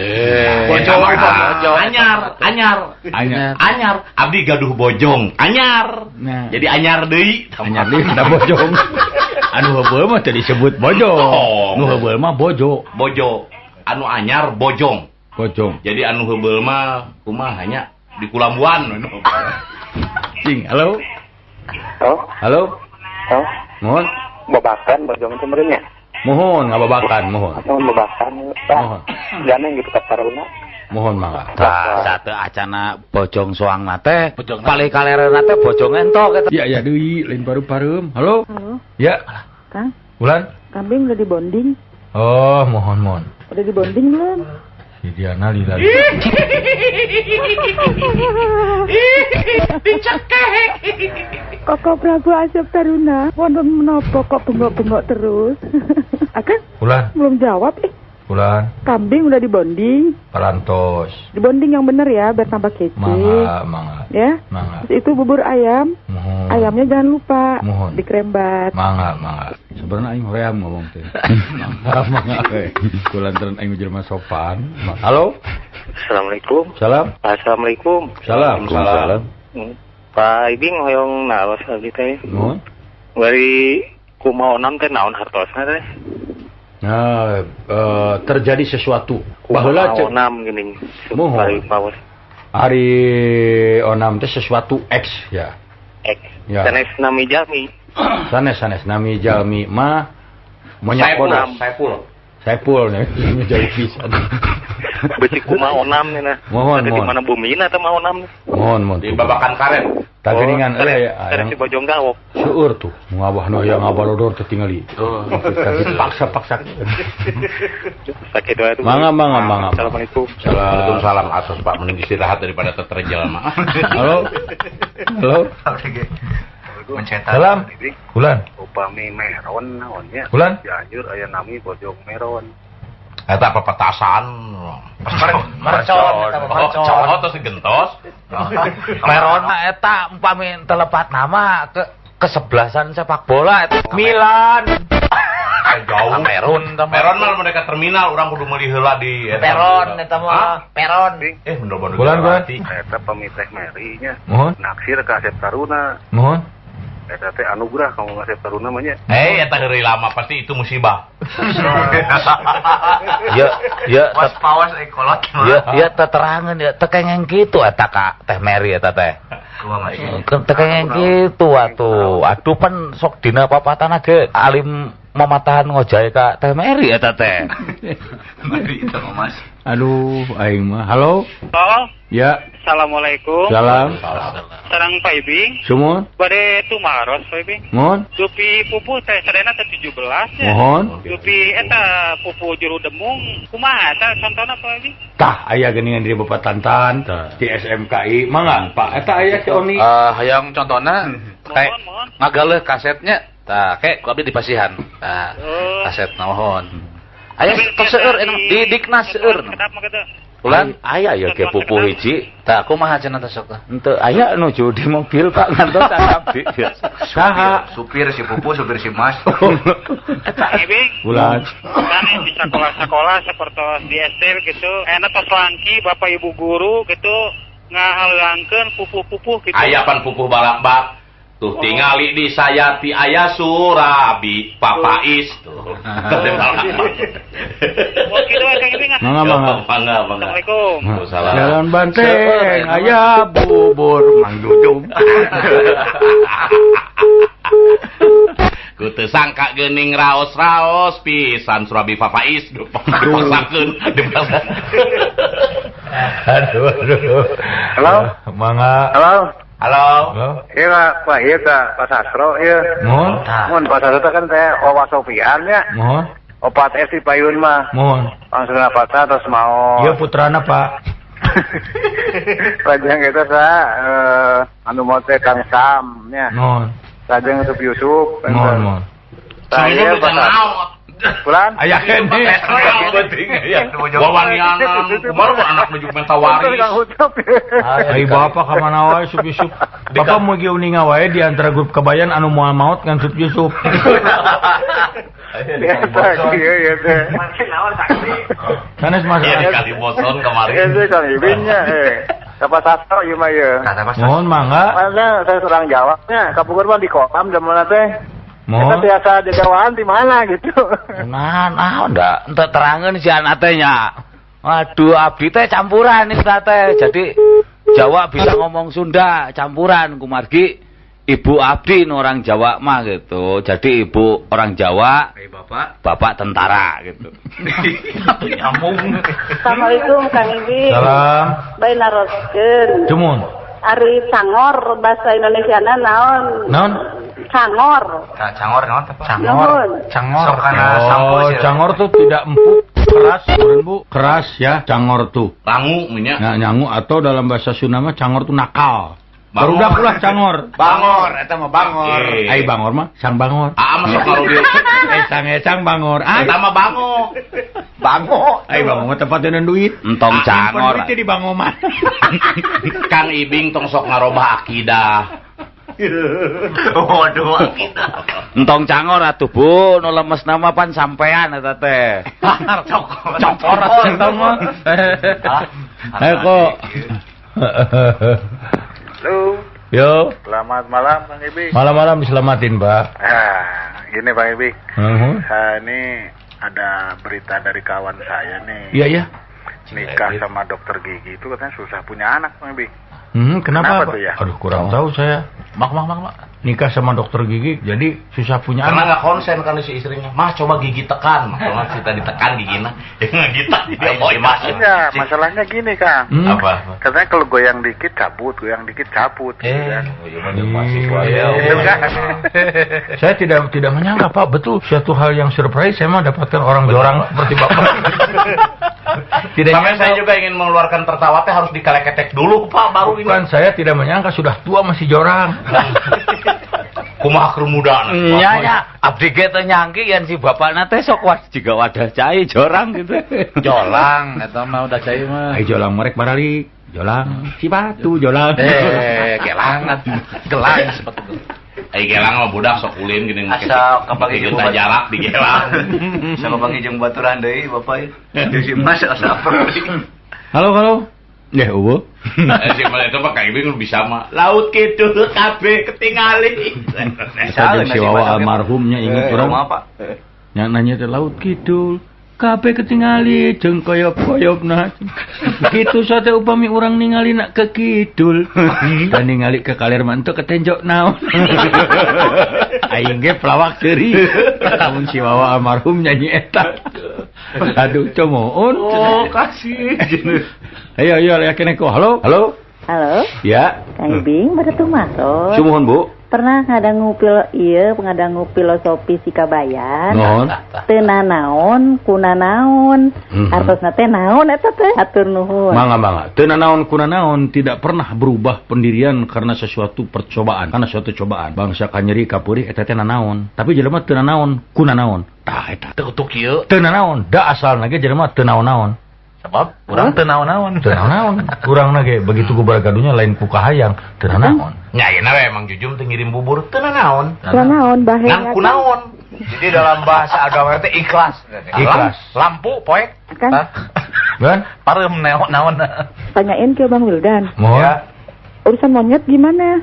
Bojong anyar, anyar. Anyar. Anyar. Abdi gaduh bojong, anyar. Nah. Jadi anyar deui. Anyar deui da bojong. Anu heubeul mah teu disebut bojong. Nu heubeul mah bojo. Bojo. Anu anyar bojong. Bojong. Jadi anu heubeul mah kumaha nya di kulambuan. Cing, halo. Halo. Halo. Halo. Mohon. Babakan bojong itu meureun nya. Mohon ngababakan, mohon. Mohon babakan. Mohon. Gandeng gitu ka taruna. Mohon mangga. Tah sate acana bojong soangna teh palih kalereuna teh bojong entok eta. Ya ya deui lain paru-pareum. Halo. Halo. Ya. Kang. Bulan. Kambing udah dibonding. Oh, mohon mohon. Udah dibonding belum? Si Diana lila. Dicekek. Koko Prabu Asep Taruna, wonten menapa kok bengok-bengok terus? Akang? Bulan. Belum jawab Bulan. Kambing udah dibonding. Parantos. Dibonding yang bener ya, biar tambah kece. Mangga, mangga. Ya. Mangga. Terus itu bubur ayam. Mohon. Ayamnya jangan lupa. Mohon. Dikrembat. Mangga, mangga. Sebenarnya aing hoream ngomong teh. Mangga, mangga. Kulantaran aing jelema sopan. Halo. Assalamualaikum. Salam. Assalamualaikum. Salam. Salam. Pak Ibing hoyong naros abdi teh. Mohon. Bari kumaha onam teh naon hartosna teh? Nah, terjadi sesuatu. Baheula cek onam geuning. Mohon. Ari onam teh sesuatu X ya. X. Ya. Sanes nami jalmi. Sanes nami jalmi mah monyak bodas. Saepul. Saepul nya jauh pisan. Beuti kumaha onam nya. Mohon, mohon. Di mana bumina teh mah onam. Mohon, mohon. Di babakan karet. Tageningan euy aya si bojong gawok. Seueur tuh ngabahna aya ngabalodor teh tingali. Paksa-paksa. Sakit wae tuh. Mangga mangga mangga. Assalamualaikum. Waalaikumsalam. Atos Pak mending istirahat daripada terjel mah. Halo. Halo. Salam. Bulan. Upami meron naon nya. Bulan. Cianjur aya nami bojong meron. Eta pepetasan. Mercon, mercon. Oh, terus gentos. Meron mah eta umpami telepat nama ke kesebelasan sepak bola eta Milan. Jauh. Meron Meron mah mereka terminal urang kudu meuli heula di Peron eta mah. Peron. Bener-bener. Bulan, bulan. Eta pami teh Meri nya. Mohon. Naksir ka Asep Taruna. Mohon. Eta teh anugerah kamu Asep Taruna mah nya. Eta heureuy lama pasti itu musibah. Ya, ya was pawas kolot. Ya, ya teterangan ya teu kengeng kitu eta ka Teh Meri eta teh. Teu kengeng kitu atuh. Aduh pan sok dina papatan ge alim mamatahan ngojae ka Teh Meri eta teh. Meri eta mah Mas. Aduh, aing mah. Halo. Halo. Ya. Assalamualaikum. Salam. Sareng Pak Ibing. Sumuhun. Bade tumaros Pak Ibing. Mohon. Dupi pupuh teh sadayana teh 17 ya. Mohon. Dupi eta pupuh juru demung kumaha eta contona Pak Ibing? Tah aya geuningan di Bapak Tantan di SMKI. Mangga Pak eta aya si Oni. Hayang contona kayak ngagaleuh kasetnya. Tah kayak ku abdi dipasihan. Tah kaset mohon. Aya tos seueur di Diknas seueur. Ulan aya ya ge pupuh hiji. Tah kumaha cenah teh sok tah? Henteu aya nuju di mobil Pak ngantos abdi. Saha? Supir si pupuh, supir si Mas. Ibing. Ulan. Kan di sekolah-sekolah seperti di SD gitu, enak tos langki bapak ibu guru gitu ngahalangkeun pupuh-pupuh gitu. Aya pan pupuh balak-bak. Tuh tingali di sayati aya Surabi Papais tuh. Mangga mangga. Mangga mangga. Assalamualaikum. Waalaikumsalam. Jalan banteng aya bubur Mang Dudung. Ku teu sangka geuning raos-raos pisan Surabi Papais dipaksakeun. Aduh aduh. Halo. Mangga. Halo. Halo. Iya Pak, iya Pak Sastro, iya. Mohon. Mohon Pak Sastro kan saya Owa Sofian ya. Mohon. Opat S di payun mah. Mohon. Langsung apa terus mau. Iya putrana Pak. Rajang itu saya anu mau teh Kang Sam ya. Mohon. Rajang Yusuf Yusuf. Mohon mohon. Saya Pak Sastro. Bulan? Aya kene. Wawanianan, kumaha anak nuju minta waris. Ai bapak ka mana wae Sup Yusuf. Bapak mau ge uninga wae di antara grup Kabayan anu moal maot ngan Sup Yusuf. Iya iya teh. Sanes Mas. Iya kali boson kemarin. Iya Kang Ibing nya. Bapak Sastro ieu mah ieu. Mohon mangga. Mana saya serang jawabnya, kapungkur mah di kolam zaman teh. Eta tiasa jajawaan di mana gitu. Nah, ndak ente terangeun si anak teh nya. Waduh, abdi teh campuran istilah teh. Jadi Jawa bisa ngomong Sunda, campuran kumargi ibu abdi nu orang Jawa mah gitu. Jadi ibu orang Jawa, bapak tentara gitu. Nyambung. Assalamualaikum Kang Ibing. Salam. Bae naroskeun. Cumun. Ari cangor bahasa Indonesiana naon? Naon? Cangor. Cangor naon teh? Cangor. Cangor. Oh, cangor tuh tidak empuk, keras, Bu. Keras ya, cangor tuh. Langu nya. Nah, nyangu atau dalam bahasa Sunda mah cangor tuh nakal. Barudak ulah cangor. Bangor, eta mah bangor. Ai bangor mah sang bangor. Aa mah sok ngarudieu. Esang-esang bangor. Eta mah bango. Bango. Ai bango mah tempat deun duit. Entong cangor. Duit di bango mah. Kang Ibing tong sok ngarobah akidah. Waduh, akidah. Entong cangor atuh Bu, nu lemes nama pan sampean eta teh. Cokor. Cokor atuh mah. Ayo kok. Halo. Yo. Selamat malam Kang Ibing. Malam-malam diselamatin, Pak. Ah, gini Bang Ibing. Ini ada berita dari kawan saya nih. Iya, iya. Nikah sama dokter gigi itu katanya susah punya anak, Bang Ibing. Kenapa tuh ya? Aduh, kurang tahu saya. Mak. Nikah sama dokter gigi jadi susah punya karena anak. Karena nggak konsen kan si istrinya. Mah coba gigi tekan. Mah kita ditekan giginya. Ya nggak gitu. Oh, mas. Iya, masalahnya gini, Kang. Apa? Katanya kalau goyang dikit cabut, goyang dikit cabut. Gitu kan. Ya. Saya tidak menyangka, Pak. Betul, suatu hal yang surprise saya mah dapatkan orang jorang seperti Bapak. Tidak. Sampai saya juga ingin mengeluarkan tertawa teh harus dikaleketek dulu, Pak, baru ini. Bukan, saya tidak menyangka sudah tua masih jorang. Kumaha keur muda. Nya nya, abdi ge teu nyangki yen si bapakna teh sok jiga wadah cai jorang gitu. Jolang eta mah udah cai mah. Ai jolang merek baralik, jolang si batu jolang. Gelang gelang sepatu. Ai gelang mah budak sok ulin geuning make. Asa kapanggih jeung jarak di gelang. Asa kapanggih jeung baturan deui bapak. Jeung si Mas asa apa. Halo, halo. Ya, eueuh. Si mah eta mah Kang Ibing bisa mah. Laut kidul kabeh ketingali. Bisa si Wawa almarhumnya inget urang. Nya nanya teh laut kidul kabeh ketingali jeung koyop-koyopna. Kitu sate upami urang ningali nak ke kidul dan ningali ke kaler mah henteu ketenjok naon. Aing ge pelawak seuri. Lamun si Wawa almarhum nyanyi eta. Aduh, comoon. Oh, kasih. Ayo, ayo, yakin aku. Halo, halo. Halo. Ya. Kang Ibing, bade tumaros. Sumuhun, Bu. Pernah ngadangu ngadangu filosofi Sikabayan. Nuhun. Teu nanaon, kuna naon. Artosna teh naon eta teh? Hatur nuhun. Mangga, mangga. Teu nanaon kuna naon tidak pernah berubah pendirian karena sesuatu percobaan, karena suatu cobaan. Bangsa kanyeri kapurih eta teh nanaon. Tapi jelema teu nanaon, kuna naon. Tah eta. Teu utuk ieu. Teu nanaon, da asalna ge jelema teu naon-naon. Sebab urang teu naon-naon. Teu naon-naon. Urangna ge begitu ku baragadunya lain ku kahayang, teu naon. Nya ayeuna we emang Jujum teu ngirim bubur teu naon. Teu naon bahe. Ngan ku naon. Jadi dalam bahasa agama teh ikhlas. Ikhlas. Lampu poek. Kan? Kan? Pareum naon. Tanyain ke Bang Wildan. Mohon. Ya. Urusan monyet gimana?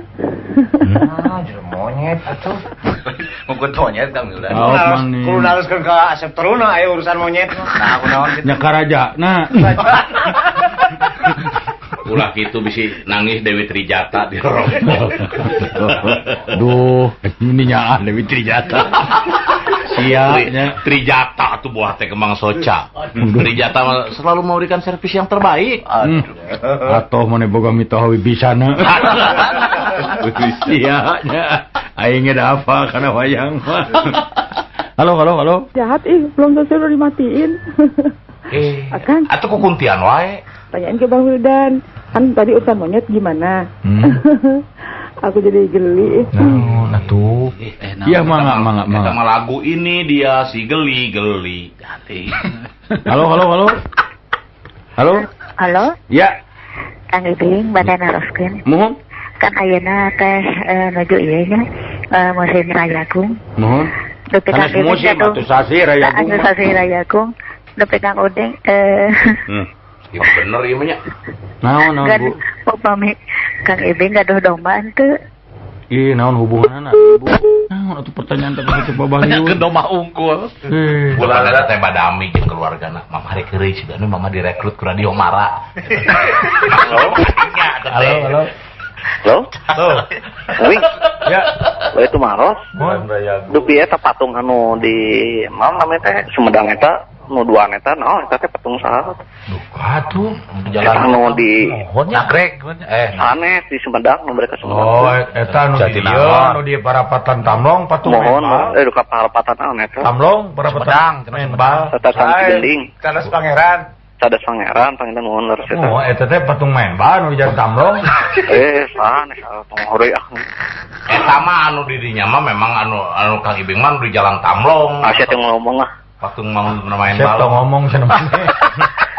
Ah, jadi monyet atuh. Mungkin monyet Kang Wildan. Kudu naruskeun ka Asep Teruna aya urusan monyet. Nah, aku naon kitu. Nya karaja. Nah. Ulah kitu bisi nangis Dewi Trijata di rokok. Duh, ini nyaah Dewi Trijata. Sia Trijata tuh buah teh kembang soca. Trijata selalu memberikan servis yang terbaik. Atau mana boga mitoha wibisana. Sia nya aing ge da apa kana wayang. Halo, halo, halo. Jahat ih, belum selesai udah dimatiin. Akan. Atuh kukuntian wae. Tanyain ke Bang Wildan. Kan tadi urusan monyet gimana? Aku jadi geli. Naon atuh? Iya, mangga, mangga, mangga. Eta mah lagu ini dia si geli geli. Halo, halo, halo. Halo. Halo. Ya. Kang Ibing bade naroskeun. Muhun. Kan ayeuna teh nuju ieu nya musim Rayagung. Muhun. Dupi Kang Ibing musim atuh sasi Rayagung. Atuh sasi Rayagung. Dupi Kang Uding Ya bener ieu mah nya. Naon naon Bu? Upami Kang Ibing gaduh domba henteu? Ih, naon hubunganna Ibu? Naon atuh pertanyaan teh atuh babah lieur. Nanyakeun domba unggul. Bulan ada teh badami jeung keluargana. Mama rek heureuy sigana mama direkrut ku Radio Mara. Halo. Halo, halo. Halo? Halo. Wih. Ya. Lo itu maros. Dupi eta patung anu di naon namanya teh Sumedang eta nu duaan eta naon eta teh patung saha? Duka tuh jalan anu di Nagreg aneh di Sumedang nu mereka Sumedang. Oh, eta nu di dieu nu di parapatan Tamlong patung. Mohon, duka parapatan naon eta? Tamlong parapatan Sumedang. Eta Gending. Cadas Pangeran. Cadas Pangeran panginten nuhun leres eta. Oh, eta teh patung main bal nu di Tamlong. Saha tong heureuy ah. Eta mah anu di dinya mah memang anu Kang Ibing mah nu di Jalan Tamlong. Ah, sia teh ngomong lah. Patung mau main bal. Siapa ngomong cenah maneh.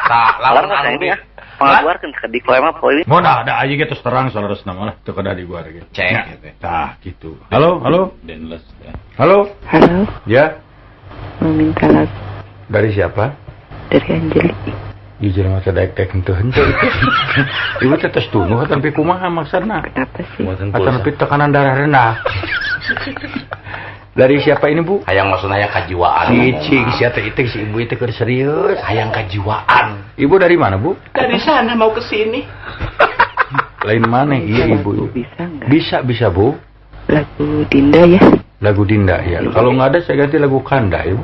Tah, lamun anu di pangaguarkeun sakedik we mah poe. Mun ada aja ge terus terang saleresna mah teu kedah diguar ge. Cek gitu. Tah gitu. Halo, halo. Denles. Halo. Halo. Ya. Mau minta lagu. Dari siapa? Dari Anjeli. Ieu jelema teh daek-daek henteu-henteu. Ibu teh tos tunuh tapi kumaha maksudna? Kenapa sih? Tapi tekanan darah rendah. Dari siapa ini, Bu? Hayang maksudna hayang kajiwaan. Cicing sia teh itu si ibu itu keur serius. Hayang kajiwaan. Ibu dari mana, Bu? Dari sana mau ke sini. Lain mana? Iya, Ibu. Bisa enggak? Bisa, Bu. Lagu Dinda ya. Lagu Dinda ya. Kalau nggak ada saya ganti lagu Kanda, Ibu.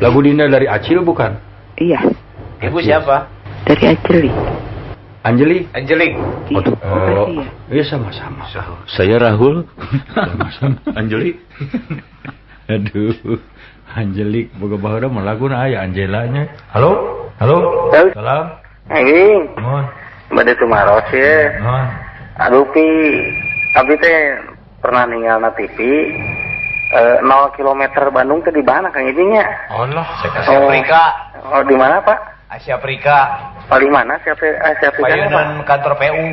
Lagu Dinda dari Acil bukan? Iya. Ibu siapa? Dari Anjeli. Anjeli? Anjelik. Oh, iya sama-sama. Saya Rahul. Sama-sama. Anjeli. Aduh, Anjelik boga baheula mah laguna aya Anjelanya. Halo? Halo? Salam. Anjing. Mohon. Bade tumaros ye. Mohon. Aduh pi, abdi teh pernah ninggalna TV 0 km Bandung teh di mana Kang Ibing nya? Allah, Asia Afrika. Oh, di mana, Pak? Asia Afrika. Paling mana Asia Afrika? Payunan kantor PU.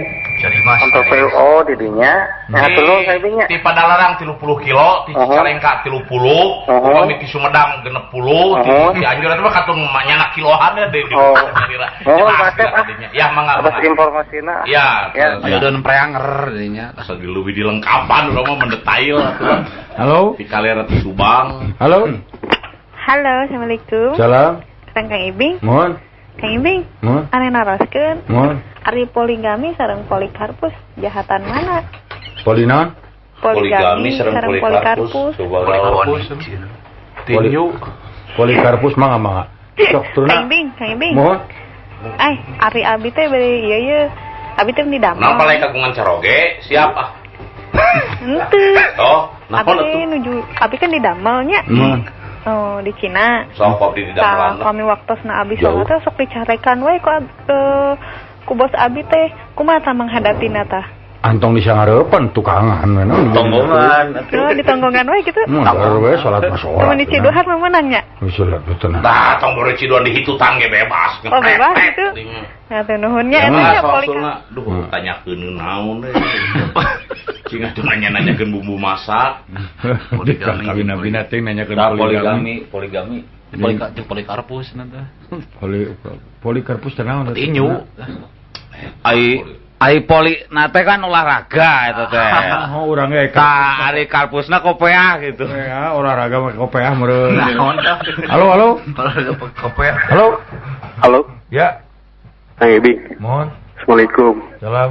Jarimas. Kantor PU oh di dinya. Nah, tulung Kang Ibing nya. Di Padalarang 30 kilo, di Cicalengka 30, upami di Sumedang 60, di Cianjur eta mah katun manyana kiloan ya di Oh, Pak. Ya mangga. Atas informasina. Ya, ayo dan preanger dinya. Asal leuwih dilengkapan urang mah mendetail atuh. Halo. Di Kaler di Subang. Halo. Halo, Assalamualaikum. Salam. Kang Ibing. Mohon. Kang Ibing. Mohon. Ane naroskeun. Mohon. Ari poligami sareng Polikarpus jahatan mana? Polina? Poligami sareng Polikarpus. Polikarpus. Tinju. Polikarpus mangga mangga. Sok turuna. Kang Ibing, Kang Ibing. Mohon. Ari abi teh bari ieu ye. Abi teh di damel. Napa lain kagungan caroge? Siap ah. Henteu. Oh, naon atuh? Nuju abi kan di damelnya. Oh, di Cina. Sok abdi di damelan. Kami waktosna abi salat teh sok dicarekan we ku bos abi teh. Kumaha tah menghadapina tah? Antong di sangareupan tukangan we naon. Tonggongan. Oh, di tonggongan we kitu. Mun we salat mah salat. Mun di Ciduhan mah meunang nya. Salat betul. Tah, tong boro Ciduhan dihitutang ge bebas. Oh, bebas gitu. Nah, teh nuhun nya eta nya Polikarpus. Duh, tanyakeun naon we. Cing atuh nanya-nanyakeun bumbu masak. Poligami kawin-awin teh nanyakeun poligami, poligami. Polikarpus nanti. Polikarpus teh naon? Tinju. Ai poli nate kan olahraga eta teh. Oh, urang ge. Tah ari karpusna kopeah gitu. Ya, olahraga mah kopeah meureun. Naon tah? Halo, halo. Olahraga kopeah. Halo. Halo. Ya. Kang Ibing. Mohon. Assalamualaikum. Salam.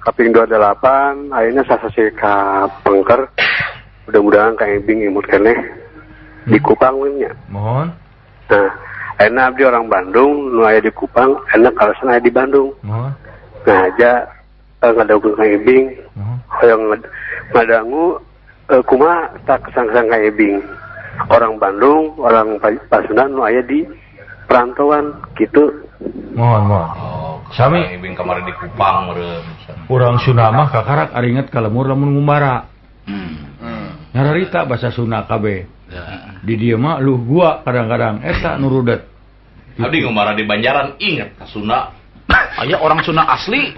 Kaping 28 ayeuna sasasi ka Pengker. Mudah-mudahan Kang Ibing imut keneh di Kupang we nya. Mohon. Nah, enak abdi orang Bandung, nu aya di Kupang, enak alasan aya di Bandung. Mohon. Nah, aja ngadangu Kang Ibing. Hoyong ngadangu kumaha tak kesang-kesang Kang Ibing. Orang Bandung, orang Pasundan nu aya di perantauan gitu. Mohon, mohon. Sami Ibing kamari di Kupang meureun. Urang Sunda mah kakarak aringet ka lemur lamun ngumbara. Nyararita basa Sunda kabeh. Di dieu mah luh gua kadang-kadang eta nu rudet. Abdi ngumbara di Banjaran inget ka Sunda. Aya orang Sunda asli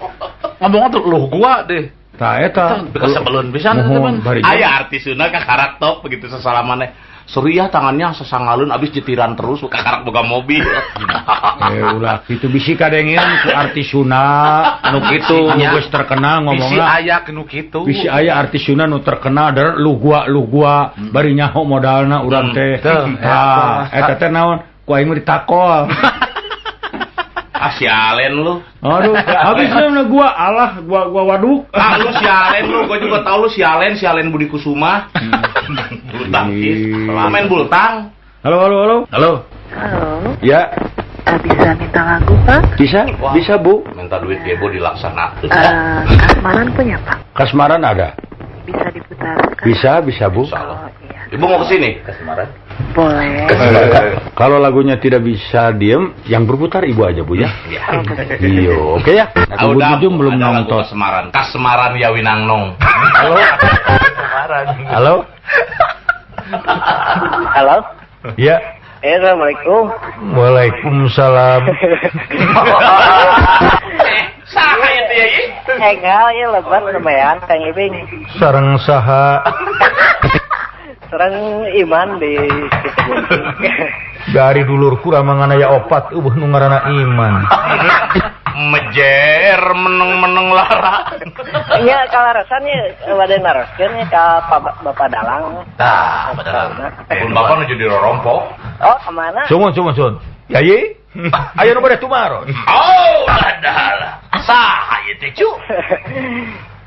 ngomongna tuh luh gua deh. Tah eta bekas sebelun pisan teman. Aya artis Sunda ka karakter begitu sesalamaneh. Seri ya tangannya sesangaleun abis jetiran terus kakarak boga mobil. Ulah kitu bisi kadengeun ku artis Sunda nu kitu anu geus terkenal ngomongna. Bisi aya nu kitu. Bisi aya artis Sunda nu terkenal der lu gua bari nyaho modalna urang teh. Tah eta teh naon? Ku aing mah ditakol. Ah sialen lu. Aduh, habisnya gua alah gua waduk. Ah lu sialen lu, gua juga tahu lu sialen, sialen Budi Kusuma. Bulu tangkis, main bultang. Halo, halo, halo. Halo. Halo. Ya. Bisa minta lagu, Pak? Bisa, wah, bisa Bu. Minta duit gebo dilaksanakan. Kasmaran punya, Pak? Kasmaran ada. Bisa diputar. Bisa, bisa Bu. Oh, iya. Ibu mau ke sini? Kasmaran. Boleh. Kalau lagunya tidak bisa diem, yang berputar ibu aja Bu ya. Iya. Iyo, oke ya. Nah, udah, belum nonton. Kasmaran. Kasmaran ya Winangnong. Halo. Halo. Halo. Ya. Assalamualaikum. Waalaikumsalam. Saha itu ya? Engal ya lebar lumayan Kang Ibing. Sareng saha? Sareng Iman di Situbondo. Dari dulurku ramangan aya opat eueuh nu ngaranna Iman. Mejer meneng-meneng lara. Nya kalarasan nya bade naroskeun nya ka Bapak Dalang. Tah, Bapak Dalang. Pun Bapak nu jadi rorompok. Oh, kemana? Sumun, sumun, sumun. Yayi, ayo nu bade tumaros. Oh, dadah. Saha ieu teh, cu?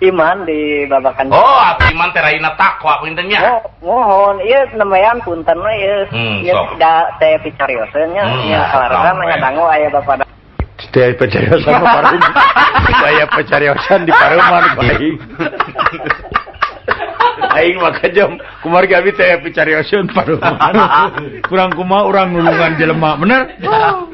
Iman di Babakan. Oh, atuh Iman teh raina takwa punten nya. Oh, mohon ieu nemayan punten we ieu. Ieu da teh picarioseun nya. Nya kalarasan ngadangu aya Bapak Dalang. Teh pecariosan paruman. Saya pecariosan di paruman aing. Aing maka jam kumargi abi teh picariosan paruman. Kurang kumaha urang nulungan jelema, bener?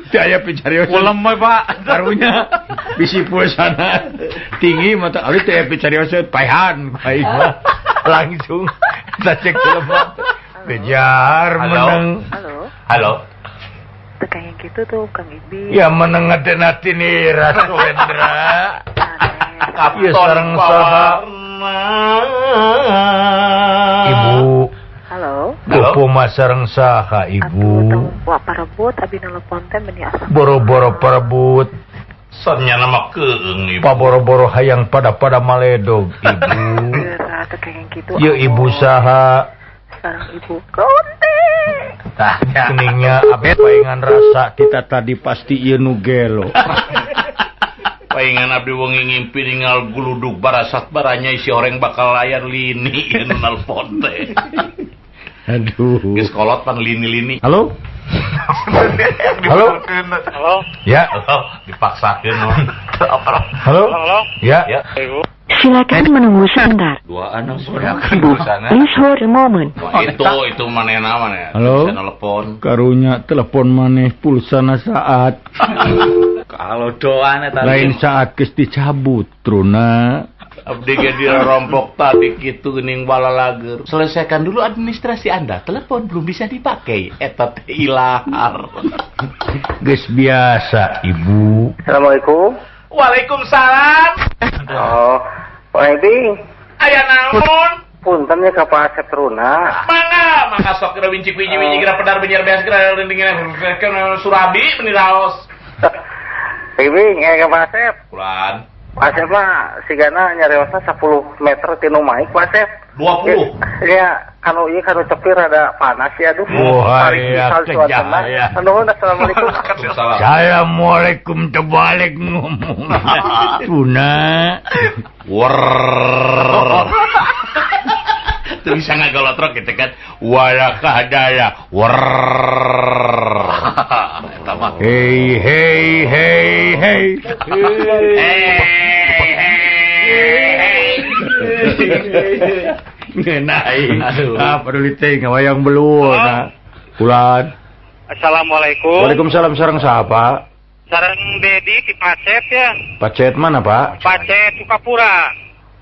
Teh aya picariosan. Ulem we, Pak. Karunya bisi pulsana tinggi mata abi teh picariosan paehan aing mah. Langsung tacek jelema. Bejar meneng. Halo. Halo. Kayak gitu tuh Kang Ibi. Ya meneng ngadenati nih Ratu Wendra. Ya sareng saha. Ibu. Halo. Gopo mah sareng saha Ibu? Wah parebut abi nelepon teh meni asa. Boro-boro parebut. Sonya nama keung Ibu. Paboro-boro hayang pada-pada maledog Ibu. Geura teh kayak gitu. Ya Ibu saha? Sareng Ibu Konti. Keningnya abdi paingan rasa kita tadi pasti ieu nu gelo. Paingan abdi wengi ngimpi ninggal guludug barasat baranya isi oreng bakal layar lini ieu nu nelpon teh. Aduh. Geus kolot pan lini-lini. Halo? Halo? Halo? Ya. Halo, dipaksakeun. Halo? Halo? Ya. Ibu. Silakan menunggu sebentar. Dua anak Please hold a moment. Itu manehna maneh. Halo. Bisa telepon. Karunya telepon maneh pulsana saat. Kalau doana tadi. Lain saat geus dicabut truna. Abdi ge dirompok tadi kitu geuning balalager. Selesaikan dulu administrasi Anda. Telepon belum bisa dipakai. Eta teh ilahar. Geus biasa, Ibu. Assalamualaikum. Waalaikumsalam. Oh, Pak Edi. Aya naon? Punten nya ka Pak Asep Teruna. Mangga, mangga sok kira wincik wiji wiji kira pedar benyer beas kira rindingin surabi meni raos. Ibing, ka Pak Asep. Kulan. Pak Asep mah sigana nyariosna 10 meter tinu maik Pak Asep. 20. Ya, kanu ieu kanu cepir rada panas ya aduh. Wah, ya, ya. Nuhun, assalamualaikum. Assalamualaikum terbalik ngomong. Tuna. Wer. Tuh bisa ngagolotrok gitu kan. Walakadaya. Wer. Hey hey hey hey. Hey hey hey. Ngenai. Ah, peduli teh ngawayang belur. Nah. Kulan. Assalamualaikum. Waalaikumsalam sareng siapa? Sareng Dedi di Pacet ya. Pacet mana, Pak? Pacet Sukapura.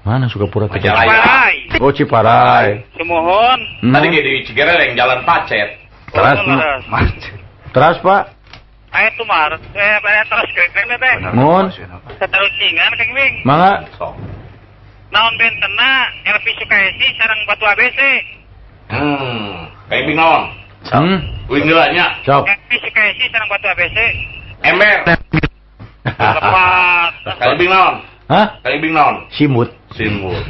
Mana Sukapura? Ciparai. Oh, Ciparai. Sumuhun. Tadi ge di Cigereleng jalan Pacet. Teras, teras, Pak. Ayo tumar, terus keng teh. Mun. Satarucingan Kang Bing. Mangga. Naon bentena Elvi Sukaesi sareng Batu ABC. Kang Ibing naon? Uing heula nya. Sok. Si KSI sareng batu ABC. Ember. Lepat. Kang Ibing naon? Hah? Kang Ibing naon? Simut. Simut.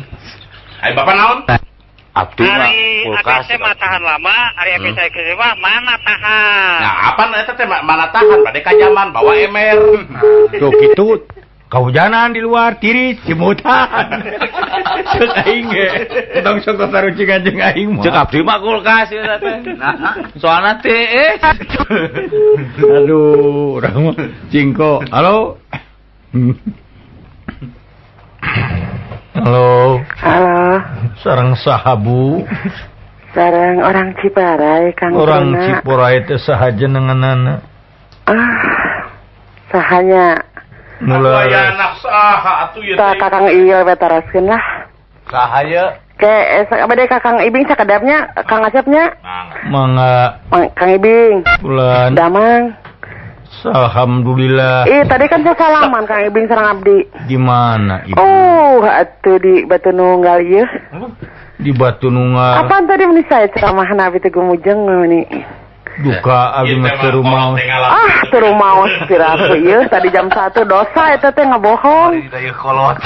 Ai bapak naon? Abdi mah kulkas. ABC mah tahan lama, ari ABC mah mana tahan. Nah, apa eta teh mana tahan? Bade ka zaman bawa ember. Tuh kitu. Kahujanan di luar tiris simutan. Cek aing ge. Tong sok tarucingan jeung aing mah. Cek abdi mah kulkas ieu teh. Nah, soalna teh Aduh, urang mah cingko. Halo. Halo. Halo. Sareng saha Bu? Sareng orang Ciparai, Kang. Orang Ciparai teh saha jenenganana? Ah. Sahanya. Mulai anak saha atuh ieu teh. Kakang Iil we taroskeun lah. Saha ye? Ke bade Kakang Ibing sakedapnya, Kang Asepnya. Mangga. Kang Ibing. Bulan. Damang. Alhamdulillah. Ih, tadi kan saya salaman Kang Ibing sareng abdi. Di mana Ibu? Oh, atuh di Batu Nunggal ieu. Di Batu Nunggal. Apaan tadi meni saya ceramahna abdi teh gumujeng meni. Duka abdi mah teu rumaos. Ah, teu rumaos piraku ieu tadi jam 1 dosa eta teh ngabohong. Di daya kolot.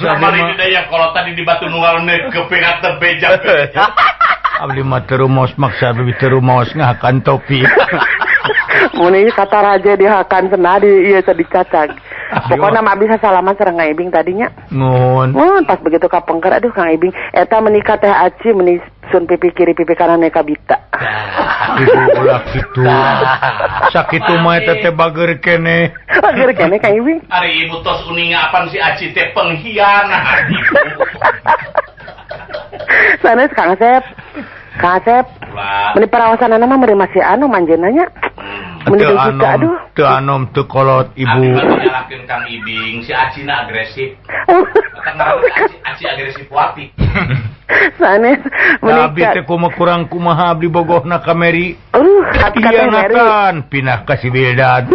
Kamari di daya kolot tadi di Batu Nunggal neukeup ka beja. Abdi mah teu rumaos maksa abdi teu rumaos ngahakan topi. Mun ieu kata raja dihakan cenah di ieu teh dicacag. Pokoknya mah abdi salaman sareng Kang Ibing tadinya. Nuhun. Mun pas begitu ka pengker aduh Kang Ibing eta menikah teh aci meni sun pipi kiri pipi kanan ka bita. Ibu ulah kitu. Sakitu mah eta teh bager keneh. Bager keneh Kang Ibing. Ari ibu tos uninga apan si Aci teh pengkhianat ibu. Sanes Kang Asep. Kang Asep. Meni parawasanana mah meureun masih anu manjeunna nya. Meni teu anom, teu anom teu kolot ibu. Abi mah nyalahkeun Kang Ibing, si Acina agresif. Aci agresif wati. Sanes menikah. Abi teh kumaha kurang kumaha abdi bogohna ka Meri. Aduh, ka Teh Meri. Pindah ka si Wildan.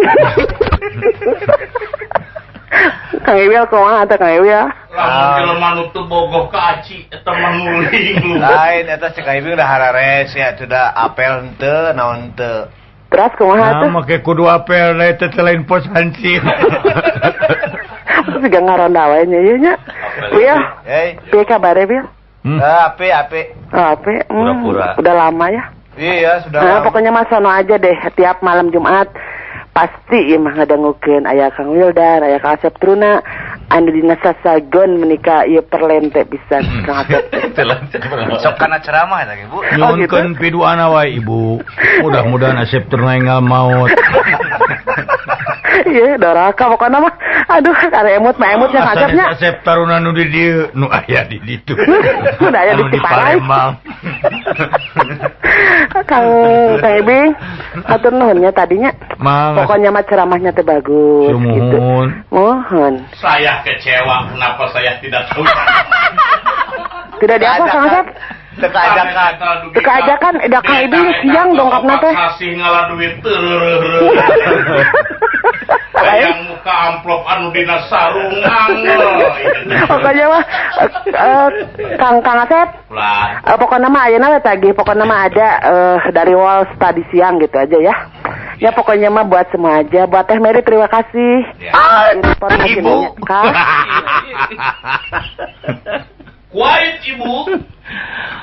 Kang Iwil kumaha teh Kang Iwil? Lamun jelema nu teu bogoh ka Aci eta mah nuling. Lain eta cek Kang Ibing da harares ya teu da apel henteu naon henteu. Terus kumaha tuh? Nah, make kudu apel da eta teh lain pos hansip. Terus juga ngaronda wae nya ieu nya. Wil. Piye kabare, Wil? Ape ape. Ape. Pura-pura. Udah lama ya? Iya, sudah nah, lama. Pokoknya mas sono aja deh tiap malam Jumat pasti ieu mah ngadangukeun aya Kang Wildan, aya Kang Asep Truna, anu dina sasagon menikah ieu perlente pisan Kang Asep. Sok kana ceramah eta ge, Bu. Nyuhunkeun piduana wae Ibu. Mudah-mudahan Asep Truna enggal maot. Iya, doraka pokoknya mah. Aduh, ada emut mah emut yang Asepnya. Asep Taruna nu di dieu, nu aya di ditu. Nu aya di Palembang. Kang Ibing, hatur nuhun nya tadinya. Pokoknya mah ceramahnya teh bagus gitu. Mohon. Saya kecewa kenapa saya tidak tahu. Tidak diapa Kang Asep? Teka ajakan. Teka ajakan, da Kang Ibing siang dongkapna teh. Kasih ngalah duit teu. Hayang muka amplop anu dina sarung angel. Pokoknya mah Kang Asep. Pokoknya mah ayeuna we tagih, pokoknya mah ada dari Walls tadi siang gitu aja ya. Ya pokoknya mah buat semua aja. Buat Teh Mary terima kasih. Ya. Ibu. Kuait ibu.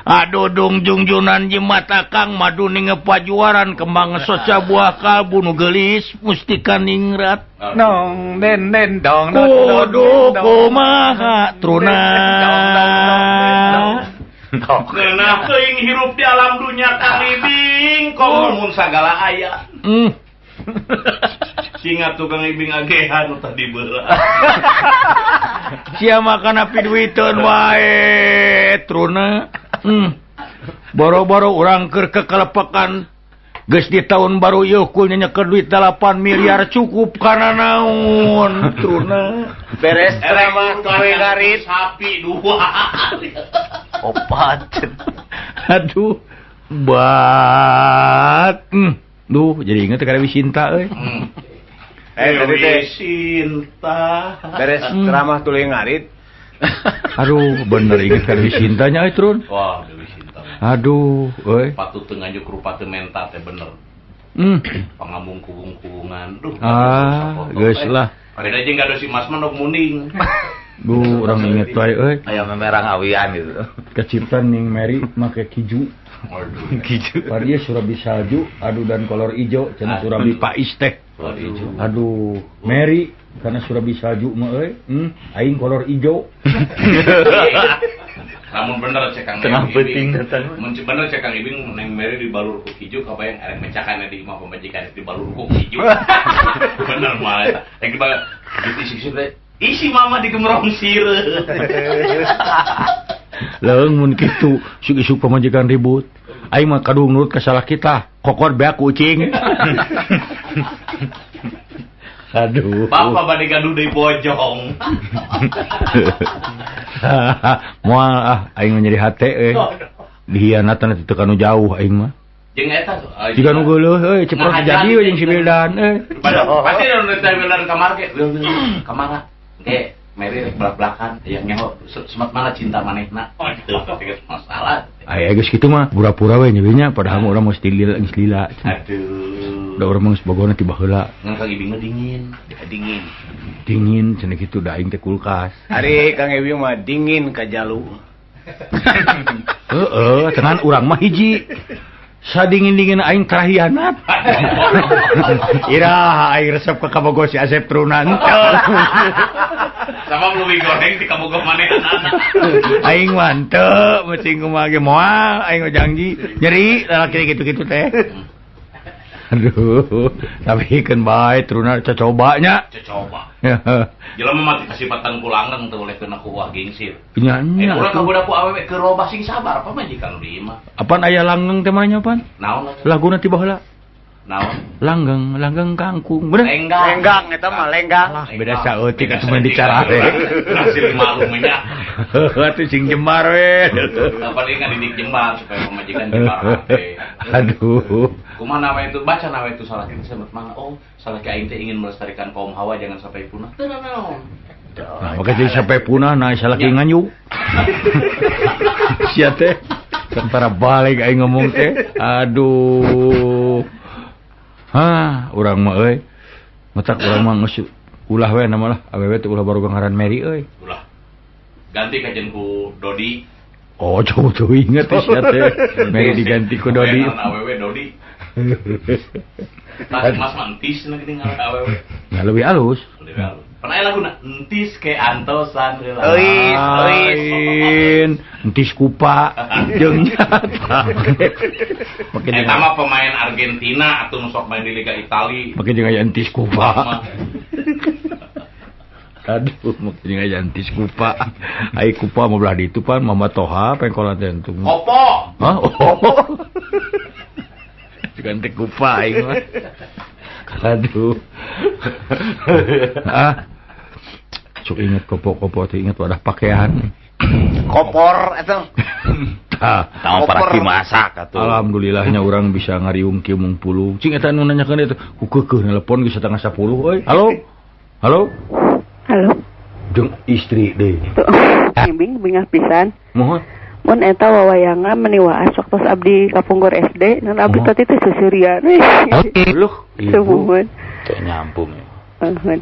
Aduh dung jungjunan jimat akang madu ningepajuaran kembang soca buah kalbu nu geulis mustika ningrat. Nong nen nen dong. Kudu kumaha truna. Ngeunah teuing hirup di alam dunya Kang Ibing komo mun sagala aya. Singa tukang Ibing agehan nu tadi beurang. Sia makan api duiteun wae truna. Boro-boro urang keur kekelepekan geus di tahun baru ieu kul nyeker duit 8 miliar cukup kana naon truna. Beres ceramah ngarit sapi dua. Opat. Aduh bat. Duh, jadi inget ka Dewi Sinta euy. Tadi teh Sinta. Beres ceramah tuluy ngarit. Aduh, bener inget ka Dewi Sintanya euy, Trun. Wah, Dewi Sinta. Aduh, euy. Patut teu nganjuk rupa teu menta teh bener. Pangamung kubung-kubungan. Duh. Ah, geus lah. Beda jeung gaduh si Mas mah nok munding. Bu, urang inget wae euy. Aya memerang awian gitu. Keciptaan ning Mary make kiju. Waduh, kiju. Paria surabi salju, aduh dan kolor ijo, cenah surabi pais teh. Aduh, Mary karena surabi salju mah euy, aing kolor ijo. Namun bener cek Kang Tengah penting datang. Mun bener cek Kang Ibing neng Mary dibalur ku kiju kabayang arek mecakan di imah pamajikan dibalur ku kiju. Bener mah eta. Rek dibalur isi teh. Isi mama digemrong sireuh. Leung mun kitu isuk-isuk pamajikan ribut. Aing mah kadung nurut ka salah kita. Kokor beak kucing. Aduh. Bapak bade gaduh deui bojong. Moal ah aing mah nyeri hate euy. Dihianatan teu kanu jauh aing mah. Jeung eta jiga nu geuleuh euy ceprot jadi we jeung si Wildan euy. Pasti nu teh Wildan kamar ge. Kamara. Ge Mary rek belak-belakan yang nyaho semat mana cinta manehna. Teu masalah. Aya geus kitu mah pura-pura we nya padahal mah urang mesti lila geus lila. Aduh. Da urang mah geus bogona ti baheula. Ngan Kang Ibing mah dingin, dingin. Dingin cenah kitu da aing teh kulkas. Ari Kang Ibing mah dingin ka jalu. Heeh, cenah urang mah hiji. Sadingin-dingin aing karahianat. Iraha aing resep ka kabogoh si Asep Trunan. Sama belum goreng di kabogoh manehna. Aing mah henteu meuting kumaha ge moal aing mah janji nyeri lalaki kitu-kitu teh. Aduh, tapi keun bae Truna cocoba nya. Cocoba. Jelema mah kasipatan ku langgeng teu boleh kena ku wah gingsir. Nya nya. Urang kaboda ku awewe keur robah sing sabar pamajikan di imah. Apan aya langgeng teh mah nya pan? Naon? Laguna ti baheula. Naon? Langgeng, langgeng kangkung. Bener? Lenggang. Lenggang eta mah lenggang. Alah, beda saeutik atuh mah dicarare. Hasil malum nya. Atuh sing jembar we. Paling ngadidik jembar supaya pamajikan jembar hate. Aduh. Kumaha nawa itu baca nawa itu salah kita sebut mana? Oh, salah ki aing teh ingin melestarikan kaum Hawa jangan sampai punah. Teu naon. Nah, maka jadi sampai punah nah salah ki nganyu. Sia teh tentara balik aing ngomong teh. Aduh. Hah, urang mah euy. Matak urang mah geus ulah we nama lah. Awewe teh ulah baru ngaran Mary euy. Ulah. Ganti kajen ku Dodi. Oh, jauh tuh inget sia teh. Mary diganti ku Dodi. Awewe Dodi. Tah Mas mah entis na geuning ngaran awewe. Nah, leuwih alus. Leuwih alus. Pernah aya laguna entis ke antosan heula. Euis, euis. Entis kupa jeung nyata. Make eta mah pemain Argentina atuh nu sok main di Liga Itali. Make jeung aya entis kupa. Aduh, make jeung aya entis kupa. Ai kupa mah belah ditu pan Mama Toha pengkolan teh entung. Kopo. Hah? Oh. Diganti kupa aing mah. Aduh. Ah. Sok inget kopo-kopo teh inget wadah pakaian. Kopor eta. Tah, paraki masak atuh. Alhamdulillahnya urang bisa ngariung kieu mung puluh. Cing eta nu nanyakeun itu ku keukeuh nelpon geus 9:30 euy. Halo. Halo. Halo. Jeung istri deui. Ibing bingah pisan. Mohon. Mun eta wawayangan meni waas waktu abdi kapungkur SD, nan abdi tadi teh seuseurian. Luh, ibu. Teu nyambung.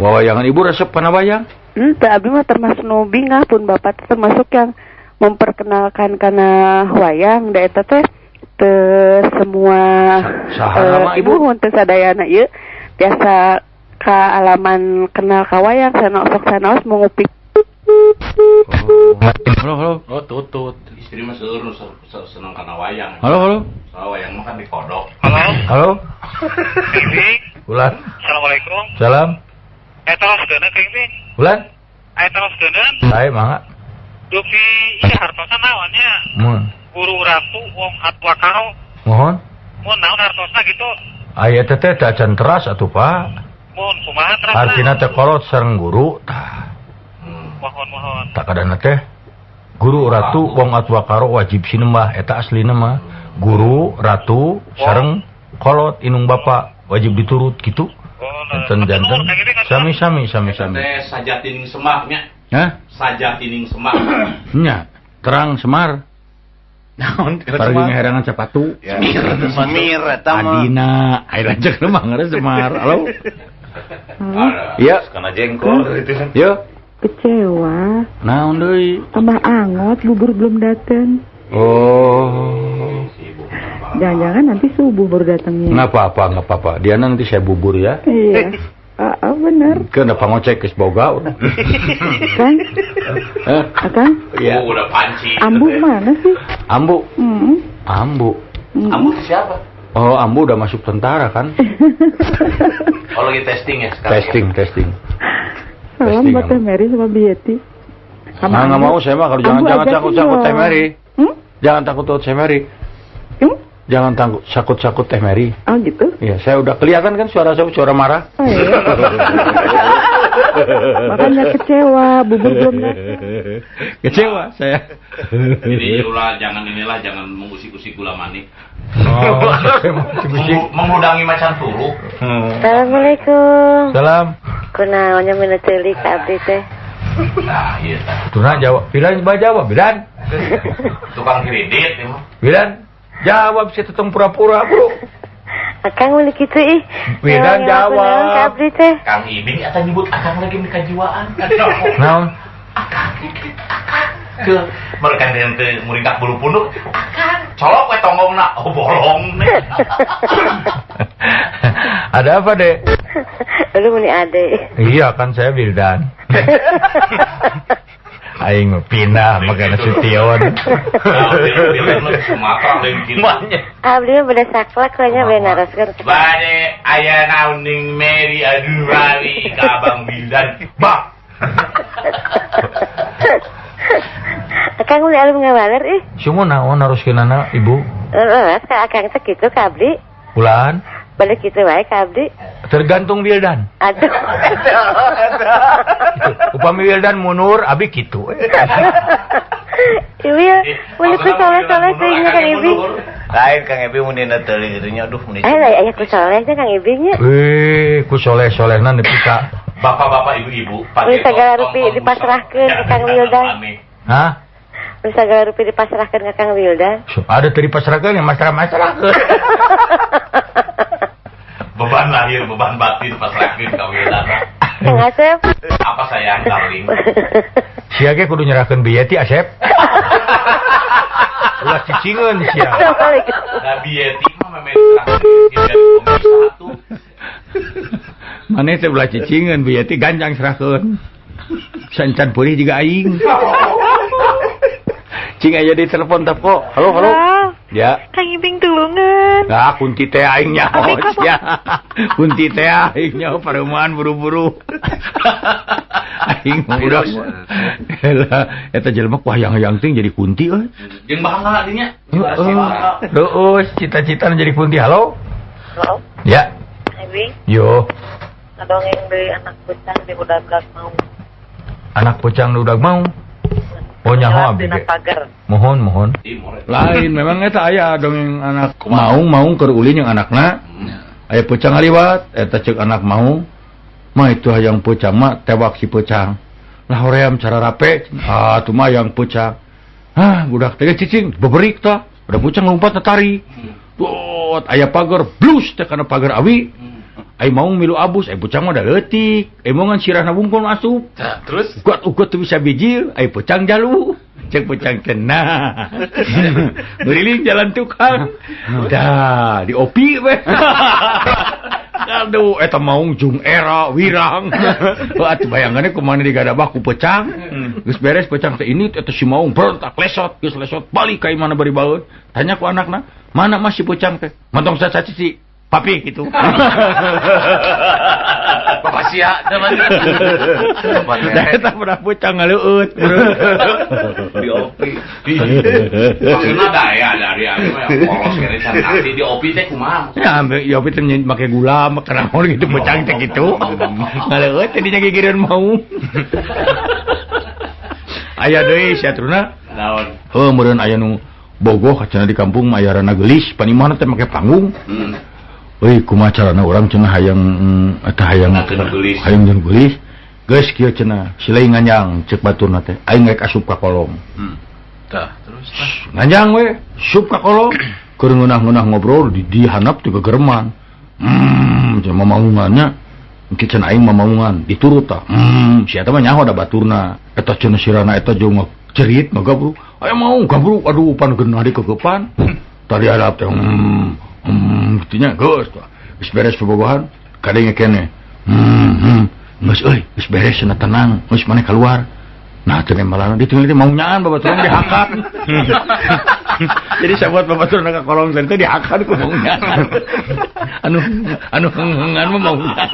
Wawayangan ibu resep kana wayang? Teu abdi mah termasuk nu bingah pun bapak termasuk yang memperkenalkan kana wayang da eta teh teu semua ibu mun teu sadayana ieu tiasa ka alaman kenal ka wayang sana sok sanaos mengupik. Oh. Halo, halo. Oh, tutut. Istri mah seueur nu seneng kana wayang. Halo, halo. Soal wayang mah kan dikodok. Halo. Halo. Ibing. Ulan. Assalamualaikum. Salam. Eta teroskeun ka Ibing. Ulan. Aya teroskeun. Sae mangga. Dupi ieu hartosna naon nya? Mun. Guru ratu wong atwa karo. Mohon. Mun naon hartosna gitu? Aya teh teh acan teras atuh, Pak. Mun kumaha terasna? Artina teh kolot sareng guru tah. Mohon-mohon. Tak kadana teh guru ratu wong atwa karo wajib sinembah eta aslina mah guru ratu sareng kolot inung bapa wajib diturut gitu. Janten-janten sami-sami sami-sami. Teh sajatining Semar nya. Hah? Sajatining Semar. Nya, terang Semar. Naon? Paragi ngaherangan sepatu. Semir eta mah. Adina, aya lanceuk mah ngaran Semar. Halo. Iya, kana jengkol itu. Yo. Kecewa. Naon deui? Tambah angot, bubur belum datang. Oh. Jangan-jangan nanti subuh baru datangnya. Nggak apa-apa, nggak apa-apa. Diana nanti saya bubur ya. Iya. Bener. Kenapa ngocek geus boga udah. Kang? Akang? Iya. Oh, udah panci. Ambu mana sih? Ambu. Ambu. Ambu itu siapa? Oh, Ambu udah masuk tentara kan? Oh, lagi testing ya sekarang. Testing, ya? Testing. Salam buat Teh Mary sama Bieti. Nah, nggak mau saya mah kalau jangan takut Teh Mary. Jangan takut Teh Mary. Jangan takut Teh Mary. Oh gitu? Iya, saya udah kelihatan kan suara saya suara marah. Oh, iya. Makanya kecewa, bubur belum datang. Kecewa saya. Jadi ulah jangan inilah, jangan mengusik-usik gula manik. Oh, mengudangi macan turu. Assalamualaikum. Salam. Kunaonnya mina ceuli ka abdi teh. Nah, iya. Tuna jawab, Bilan jawab, Bilan. Tukang kredit emang. Bilan. Jawab sih teteng pura-pura, bro. Akang meuli kitu ih. Bidan jawab. Kang Ibing eta nyebut akang lagi mikajiwaan. Naon? Akang akang. Ke mereka teh muringkak bulu punduk. Akang colok we tonggongna. Oh bolong nih. Ada apa, Dek? Lu meni ade. Iya kan saya Wildan. Aing pindah makan Nasution. Abdi mah beda saklek we nya beda naroskeun. Bade aya naon ning Mary aduh bari ka Abang Wildan. Bah. Akang meuli alum ngawaler ih. Sumun naon naroskeunana Ibu? Heeh, ka akang teh kitu ka abdi. Ulan? Balik kitu wae ka abdi. Tergantung Wildan. Aduh. Upami Wildan mundur, abi kitu. Ieu mun ku soleh-soleh teh nya Kang Ibing. Lain Kang Ibing mun dina teuling kitu nya aduh mun. Aya ku soleh teh Kang Ibing nya. Ku soleh-solehna nepi ka bapak-bapak ibu-ibu. Mun sagala rupi dipasrahkeun ka Kang Wildan. Hah? Mun sagala rupi dipasrahkeun ka Kang Wildan. Ada teu dipasrahkeun ya masrah-masrahkeun. Beban lahir, beban batin pasrahkeun ka Wildan. Kang Asep. Apa sayang darling? Sia ge kudu nyerahkeun Bieti Asep. Ulah cicingeun sia. Da Bieti mah memang serahkeun satu. Maneh teh ulah cicingeun Bieti ganjang serahkeun. Sancan pulih juga aing. Cing aya di telepon tap kok. Halo, halo. Ya. Kang Ibing tulungan. Nah, kunti teh aing nyaho sia. Kunti teh aing nyaho parumahan buru-buru. Aing udah. Lah, eta jelema ku hayang-hayang ting jadi kunti euy. Jeung bangga dinya. Heeh, cita-cita jadi kunti. Halo. Halo. Ya. Ibing. Yo. Ngadongeng deui anak pucang di udag mau. Anak pucang di udag mau. Oh nyaho abdi ge. Mohon mohon. Lain memang eta aya dongeng anak maung maung keur ulin jeung anakna. Aya peucang ngaliwat eta ceuk anak maung. Mah itu hayang peucang mah tewak si peucang. Lah hoream cara rape. Ah tuh mah hayang peucang. Hah budak teh cicing beberik tah. Udah peucang lompat tari. Dot aya pagar blus teh kana pagar awi. Ai maung milu abus, ai peucang mah da leutik. Ai maungan sirahna wungkul asup. Nah, terus ugat-ugat teu bisa bijil, ai peucang jalu. Cek peucang teh nah. Nguriling jalan tukang. Dah, diopi we. Aduh, eta maung jung era wirang. Atuh bayangannya kumaha digadabah ku peucang. Geus beres peucang teh ini eta si maung berontak lesot, geus lesot balik ka imahna bari baeud. Tanya ku anakna, "Mana mah si peucang teh?" Mantong sacaci papi gitu. Bapak sia teman. Eta pernah peucang ngaleueut. Di opi. Maksudna daya dari anu yang polos kene can ngerti di opi teh kumaha. Ya di opi teh make gula, make naon gitu peucang teh kitu. Ngaleueut teh dinya gigireun mau. Aya deui sia truna. Naon? Heuh meureun aya nu bogoh cenah di kampung mah aya rana geulis, panimahna teh make panggung. Euy kumaha carana urang cenah hayang eta hayang hayang jeung geulis. Geus kieu cenah silai nganjang ceuk baturna teh aing rek asup ka kolom. Tah, terus tah. Nganjang we, sup ka kolong. Keur ngeunah-ngeunah ngobrol di handap teh gegerman. Cenah mamaungannya. Engke cenah aing mamaungan, diturut tah. Si eta mah nyaho da baturna. Eta cenah sirana eta jeung cerit ngagabruk. Aya mau gabruk, aduh pan geunah dikegepan. Tadi hadap teh kitu nya geus tah. Geus beres bobogohan, kadenge keneh. Geus euy, geus beres cenah tenang, geus maneh keluar. Nah, teu malana ditinggal teh mau nyaan babaturan dihakan. Jadi sabuat babaturan ka kolong teh dihakan ku mau nyaan. Anu henghengan mah mau nyaan.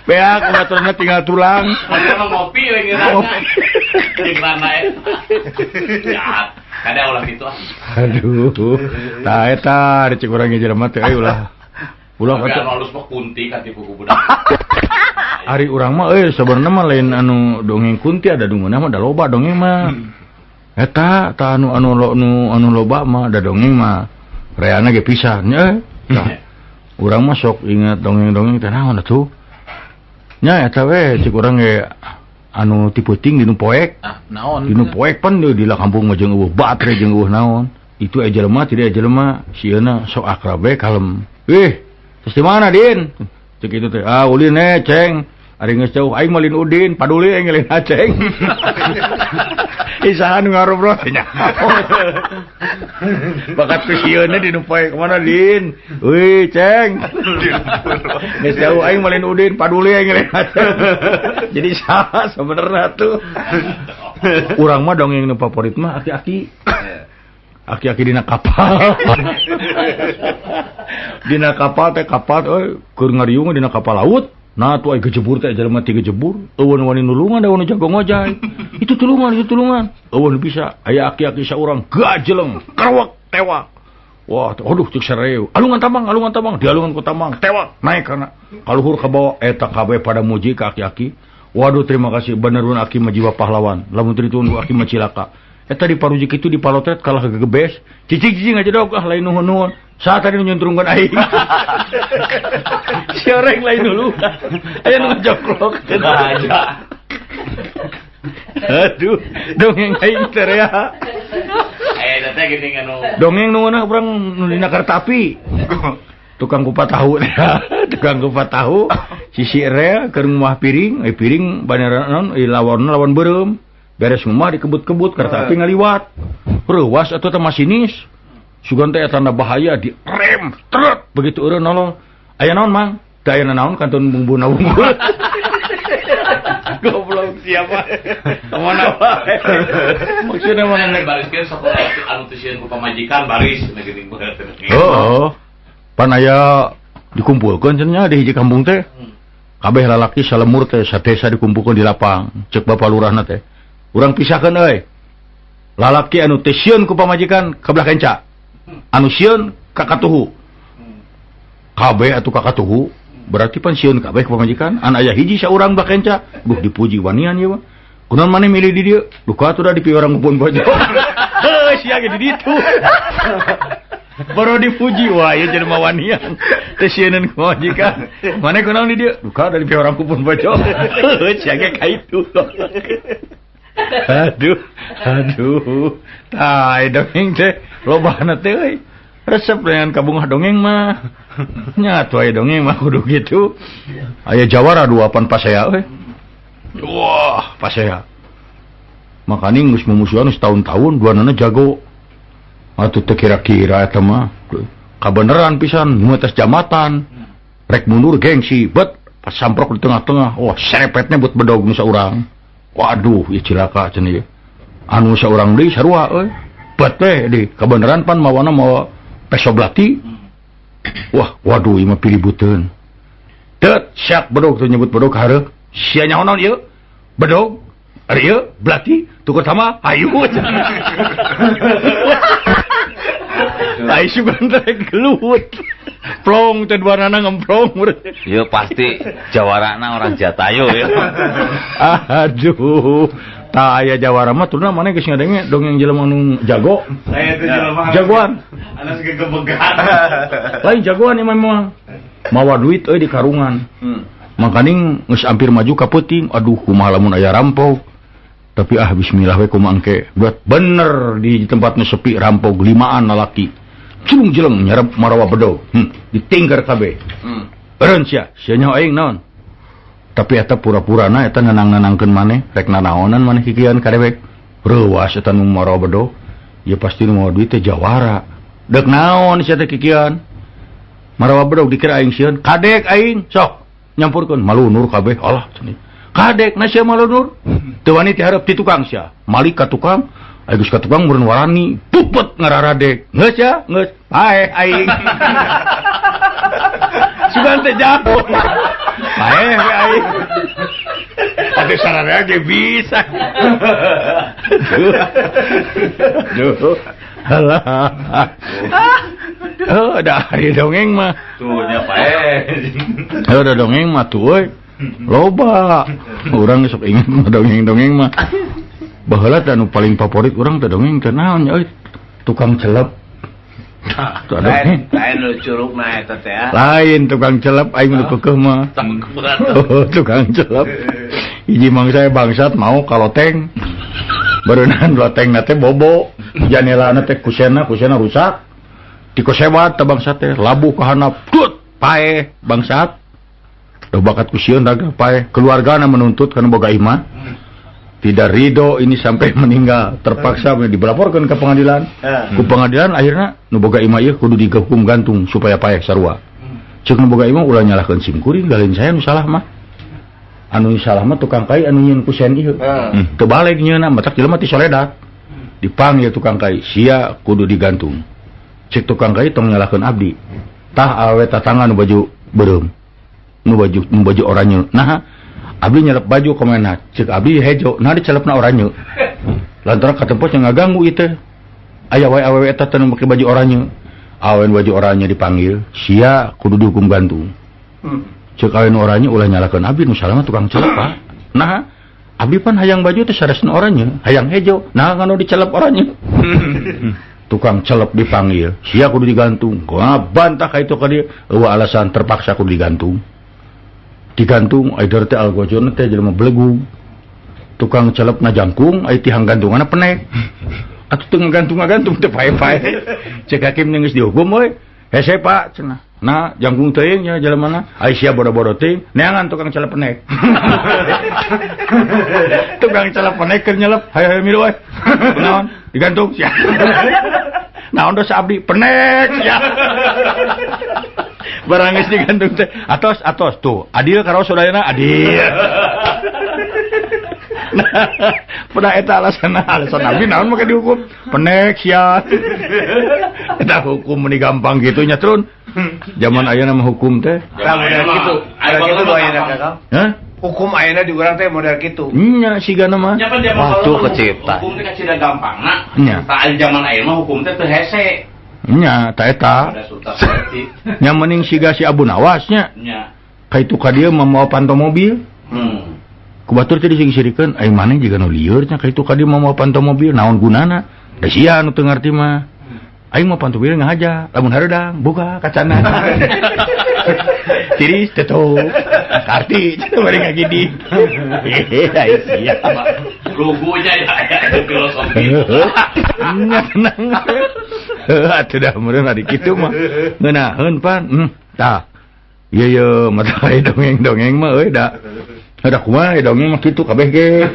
Beak babaturanna tinggal tulang. Padahal ngopi we ngeunahna. Jeung rana eta. Ya, kada ulah kitu ah. Aduh. Tah eta dicek urang ge jelema teh euy ulah. Ulah kata anu alus mah kunti katipu ku budak. Ari urang mah euy sabenerna mah lain anu dongeng kunti ada dungeuna mah da loba dongeng mah. Eta tah anu anu loba mah da dongeng mah reana ge pisan nya. Tah urang mah sok ingat dongeng-dongeng teh naon atuh. Nya eta we cik urang ge anu ti peuting dinu poek. Ah, naon? Dinu poek pan di kampung mah jeung eueuh batre jeung eueuh naon. Itu aya jelema tidak aya jelema sieuna sok akrab we kalem. Ih, terus di mana Din? Cek itu teh, ah ulin ceng. Ari geus jauh aing mah lin Udin, paduli aing lin Aceng. Isahan ngarobrol nya. Bakat ku sieuna dinu poe kemana Din? Euy, Ceng. Geus jauh aing mah lin Udin, paduli aing lin Aceng. Jadi saha sebenarnya tuh. Urang mah dongeng nu favorit mah aki-aki. Aki-aki dina kapal. Dina kapal teh kapal euy keur ngariung dina kapal laut. Nah tuh ai gejebur teh jelema ti gejebur, eueun wani nulungan da wani jago ngojay. Itu tulungan. Eueun bisa aya aki-aki saurang gajeleng, kerwek tewak. Wah, aduh cek sareu. Alungan tambang, dialungan ku tambang, tewak naik kana. Kaluhur ka bawa eta kabeh pada muji ka aki-aki. Waduh terima kasih benerun aki mah jiwa pahlawan. Lamun teu ditunggu aki mah cilaka. Eta di parujik itu di palotret kalah gegebes. Cicing-cicing aja dog ah lain nuhun-nuhun. Saat tadi nyuntrungkeun aing. Si orang lain dulu. Aya nu ngajoklok aja. Aduh, dongeng aing teh ya. Eta teh geuning anu. Dongeng nu ngeunah urang nu dina kereta api. Tukang kupat tahu teh. Tukang kupat tahu sisi rel keur ngumah piring, piring banera naon lawan lawan beureum. Beres ngumah dikebut-kebut kereta api ngaliwat. Reuwas atuh teh masinis. Sugan teh tanda bahaya di rem trut begitu eureun nolong. Aya naon Mang? Teu aya naon kantun bumbuna unggul. Goblok siapa? Mana wae. Maksudna mana nek bariskeun sok anu teu sieun ku pamajikan baris geuning beungeut. Heeh. Pan aya dikumpulkeun cenah di hiji kampung teh. Kabeh lalaki salemur teh sadesa dikumpulkeun di lapang. Cek bapak lurahna teh. Urang pisahkeun euy. Lalaki anu teu sieun ku pamajikan ka belah kenca. Anu sieun ka katuhu. Kabeh atuh ka katuhu berarti pan sieun kabeh ka pamajikan. An aya hiji saurang belah kenca, duh dipuji wanian ieu mah. Kunaon maneh milih di dieu? Duh ka atuh da di piwarang pun bojo. Heuh sia ge di ditu. Baru dipuji wah ieu jelema wanian. Teu sieuneun ku pamajikan. Maneh kunaon di dieu? Duh ka da di piwarang pun bojo. Heuh sia ge ka itu. Aduh, aduh. Tah dongeng teh lobana teh euy. Resep dengan kabungah dongeng mah. Nya atuh aya dongeng mah kudu kitu. Aya jawara dua pan pasea euy. Wah, pasea. Makaning geus mumusuhan setahun-tahun duanana jago. Atuh teu kira-kira eta mah. Kabeneran pisan nu atas jamatan. Rek mundur gengsi, bet pas samprok di tengah-tengah. Wah, serepetnya buat bedog nu saurang. Waduh, ieu cilaka cenah ieu. Anu saurang deui sarua euy. Bet teh di kabeneran pan mawana mawa peso belati. Wah, waduh ieu mah piributeun. Teut, siak bedog teu nyebut bedog hareuh. Sia nyaho naon ieu? Bedog, ari ieu belati, tukur sama hayu. Ai sugan teh gelut. Plong teh duanana ngemplong. Ieu pasti jawarana orang Jatayu ya. Aduh. Tah aya jawara mah turna maneh geus ngadenge dongeng jelema nu jago. Saya teh jelema jagoan. Anas gegebegan. Lain jagoan ieu mah. Mawa duit euy di karungan. Makaning geus hampir maju ka peuting. Aduh kumaha lamun aya rampok. Tapi ah bismillah we kumaha engke. Buat bener di tempat nu sepi rampok 5an lalaki. Cilung jeleng nyarep marawa bedog. Ditingker kabeh. Eureun sia, sia nyaho aing naon. Tapi eta pura-purana eta nenang-nenangkeun maneh, rek nanaonan maneh kikian ka dewek. Reuas eta nu marawa bedog. Ya pasti nu mawa duit teh jawara. Dek naon sia teh kikian. Marawa bedog dikira aing sieun, kadek aing sok nyampurkeun malunur kabeh. Alah cenah. Kadek na sia malunur. Teu wani ti hareup ti tukang sia. Malik ka tukang, aing geus ka tukang meureun warani, pupet ngararadek. Geus sia, geus paeh aing. Sugan teh jago. Paeh we aing. Atuh sararea ge bisa. Duh. Alah. Oh, da ari dongeng mah. Tuh nya paeh. Oh, da dongeng mah tuh euy. Loba. Urang sok inget mah dongeng-dongeng mah. Baheula teh anu paling favorit urang teh dongeng teh naon nya euy? Tukang celep. Lain lain nu curugna eta teh. Lain tukang celep aing nu keukeuh mah. Oh, tukang celep. Hiji mangsa bangsat mau ka loteng. Berenang lotengna teh bobo, janelana teh kusena rusak. Dikosebat teh bangsat teh, labuh ka handap, tut, paeh bangsat. Duh bakat ku sieun raga paeh. Keluargana menuntut kana boga imah. Tidak ridho ini sampai meninggal, terpaksa dilaporkan ke pengadilan. Ku pengadilan akhirna nu boga imah ieu kudu dihukum gantung supaya paeh sarua. Ceuk nu boga imah ulah nyalahkeun simkuring, galin saya nu salah mah. Anu salah mah tukang kai anu nyieun kusen ieu. Teu balik nyieunna matak jelema ti soledat. Dipanggil tukang kai, sia kudu digantung. Cek tukang kai tong nyalahkeun abdi. Tah awewe tatangga nu baju beureum. Nu baju oranye. Nah, abdi nyelep baju kamana? Cek abdi hejo, nah dicelepna oranye. Lantaran katempos yang ngaganggu ieu teh. Aya wae awewe eta teh nu make baju oranye. Awewe baju oranye dipanggil, sia kudu dihukum gantung. Cek awewe oranye ulah nyalahkeun abdi nu salah mah tukang celep Pak. Nah, abdi pan hayang baju teh saresna oranye, hayang hejo, nah nganu dicelep oranye. Tukang celep dipanggil, sia kudu digantung. Kumaha bantah ka itu ka dieu, eueuh alasan terpaksa kudu digantung. Digantung aider teh algojona teh jelema belegug. Tukang celepna jangkung, ai tihang gantunganna penek. Atuh teu ngagantung-ngagantung teh pae-pae. Cek hakim geus dihukum we. Hese Pak cenah. Nah, jangkung teuing nya jelemana. Ai sia bodo-bodo teuing, neangan tukang celep penek. Tukang celep penek keur nyelep, hayo-hayo milu we. Naon? Digantung sia. Naon dosa abdi? Penek sia. Barang geus digantung teh. Atos atos tuh, adil karaos sadayana adil. Nah, pada eta alasan abdi naon make dihukum? Penek sia. Eta hukum meni gampang kitu nya trun. Zaman ayeuna mah hukum teh. Tah model kitu. Model kitu ayeuna Kakang. Hah? Hukum ayeuna di urang teh model kitu. Nya sigana mah. Nya pan waktu kecipta. Hukum teh kacida gampangna. Nya. Tah zaman ayeuna mah hukum teh teu hese. Nya ta eta. Nya mending siga si Abu Nawas nya. Nya. Ka itu ka dieu mamawa panto mobil. Ku batur teh disirikeun aing maneh jiga nu lieur nya ka itu ka dieu mamawa panto mobil naon gunana? Da sia nu teu ngarti mah. Aing mah panto mobil ngahaja, lamun hareudang buka kacana. Tiris teto. Karti cenah bari ngagidi. Hehehe sia. Lugunya ya filosofi. Nya tenang. Heuh atuh dah meureun ari kitu mah. Ngeunaheun pan. Tah. Ieu ye mata dongeng-dongeng mah euy da. Ada kumaha dongeng mah kitu kabeh ge.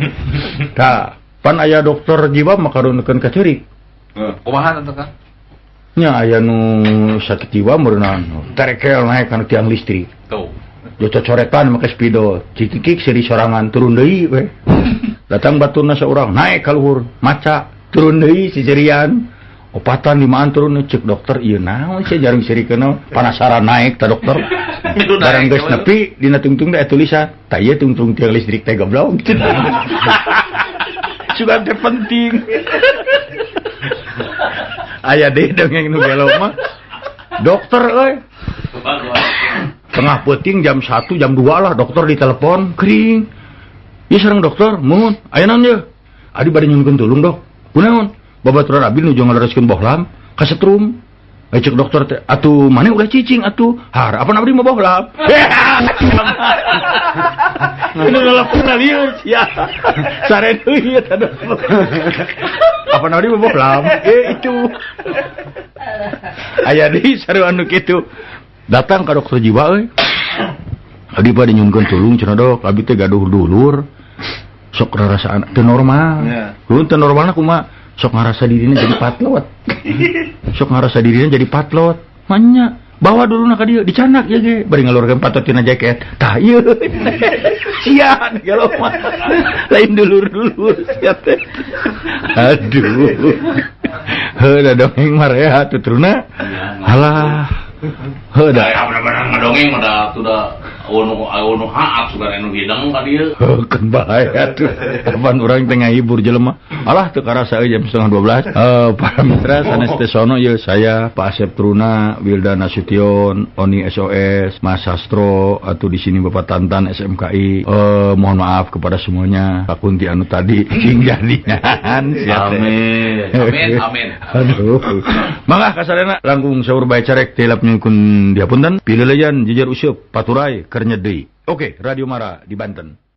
Tah, pan aya dokter jiwa mah karunekeun ka ceurik. Kumaha teh Kang? Nya aya nu sakit jiwa meureunna terekel naek kana tiang listrik. Tuh. Cocoretan make spidol, cikikik seri sorangan turun deui we. Datang baturna saurang naek ka luhur, maca turun deui sisirian. Opatan limaan turun cek dokter ieu naon sia jarang sirikeun panasaran naek ta dokter. Barang geus nepi dina tungtung teh tulisan, tah ieu tungtung tiang listrik teh goblok. Sugan teh penting. Aya deui dongeng nu gelo mah. Dokter euy. Tengah peuting jam 1 jam 2 lah dokter ditelepon kering. Ieu sareng dokter, muhun. Aya naon ieu? Adi bade nyuhunkeun tulung dok. Kunaon? Babaturan abdi nuju ngalereskeun bohlam kasetrum. Cek dokter teh atuh maneh ulah cicing atuh. Har apa abdi mah bohlap. Ini nelpon lieur sia. Sare deui eta dokter. Apa abdi mah bohlap. Itu. Aya deui sarua anu kitu. Datang ka dokter jiwa euy. Abdi bade nyuhunkeun tulung cenah dok, abdi teh gaduh dulur. Sok rarasaan teu normal. Heuh teu normalna kumaha? Sok ngarasa dirinya jadi patlot. Sok ngarasa dirinya jadi patlot. Manya bawa dulu nak ka dieu dicanak ieu ge bari ngalurkeun patot tina jaket. Tah ieu. Sia gelo mah. Lain dulur-dulur sia teh. Aduh. Heuh da dongeng mah rehat tuturna. Halah. Heuh da. Bener-bener ngadongeng mah da sudah anu haat sugan anu hidang ka dieu. Heuh keun bae atuh. Kapan urang teh ngahibur jelema. Alah teu karasa euy jam 11:30. Para mitra sanes teh sono ieu saya Pak Asep Truna, Wilda Nasution, Oni SOS, Mas Sastro atuh di sini Bapak Tantan SMKI. Mohon maaf kepada semuanya. Pak Kunti anu tadi sing jadian. Amin. Amin amin. Aduh. Mangga kasadayana langkung saur bae carek tilap nyungkun diapunten. Pileuleyan jejer useup paturai keur nyedei. Oke, Radio Mara di Banten.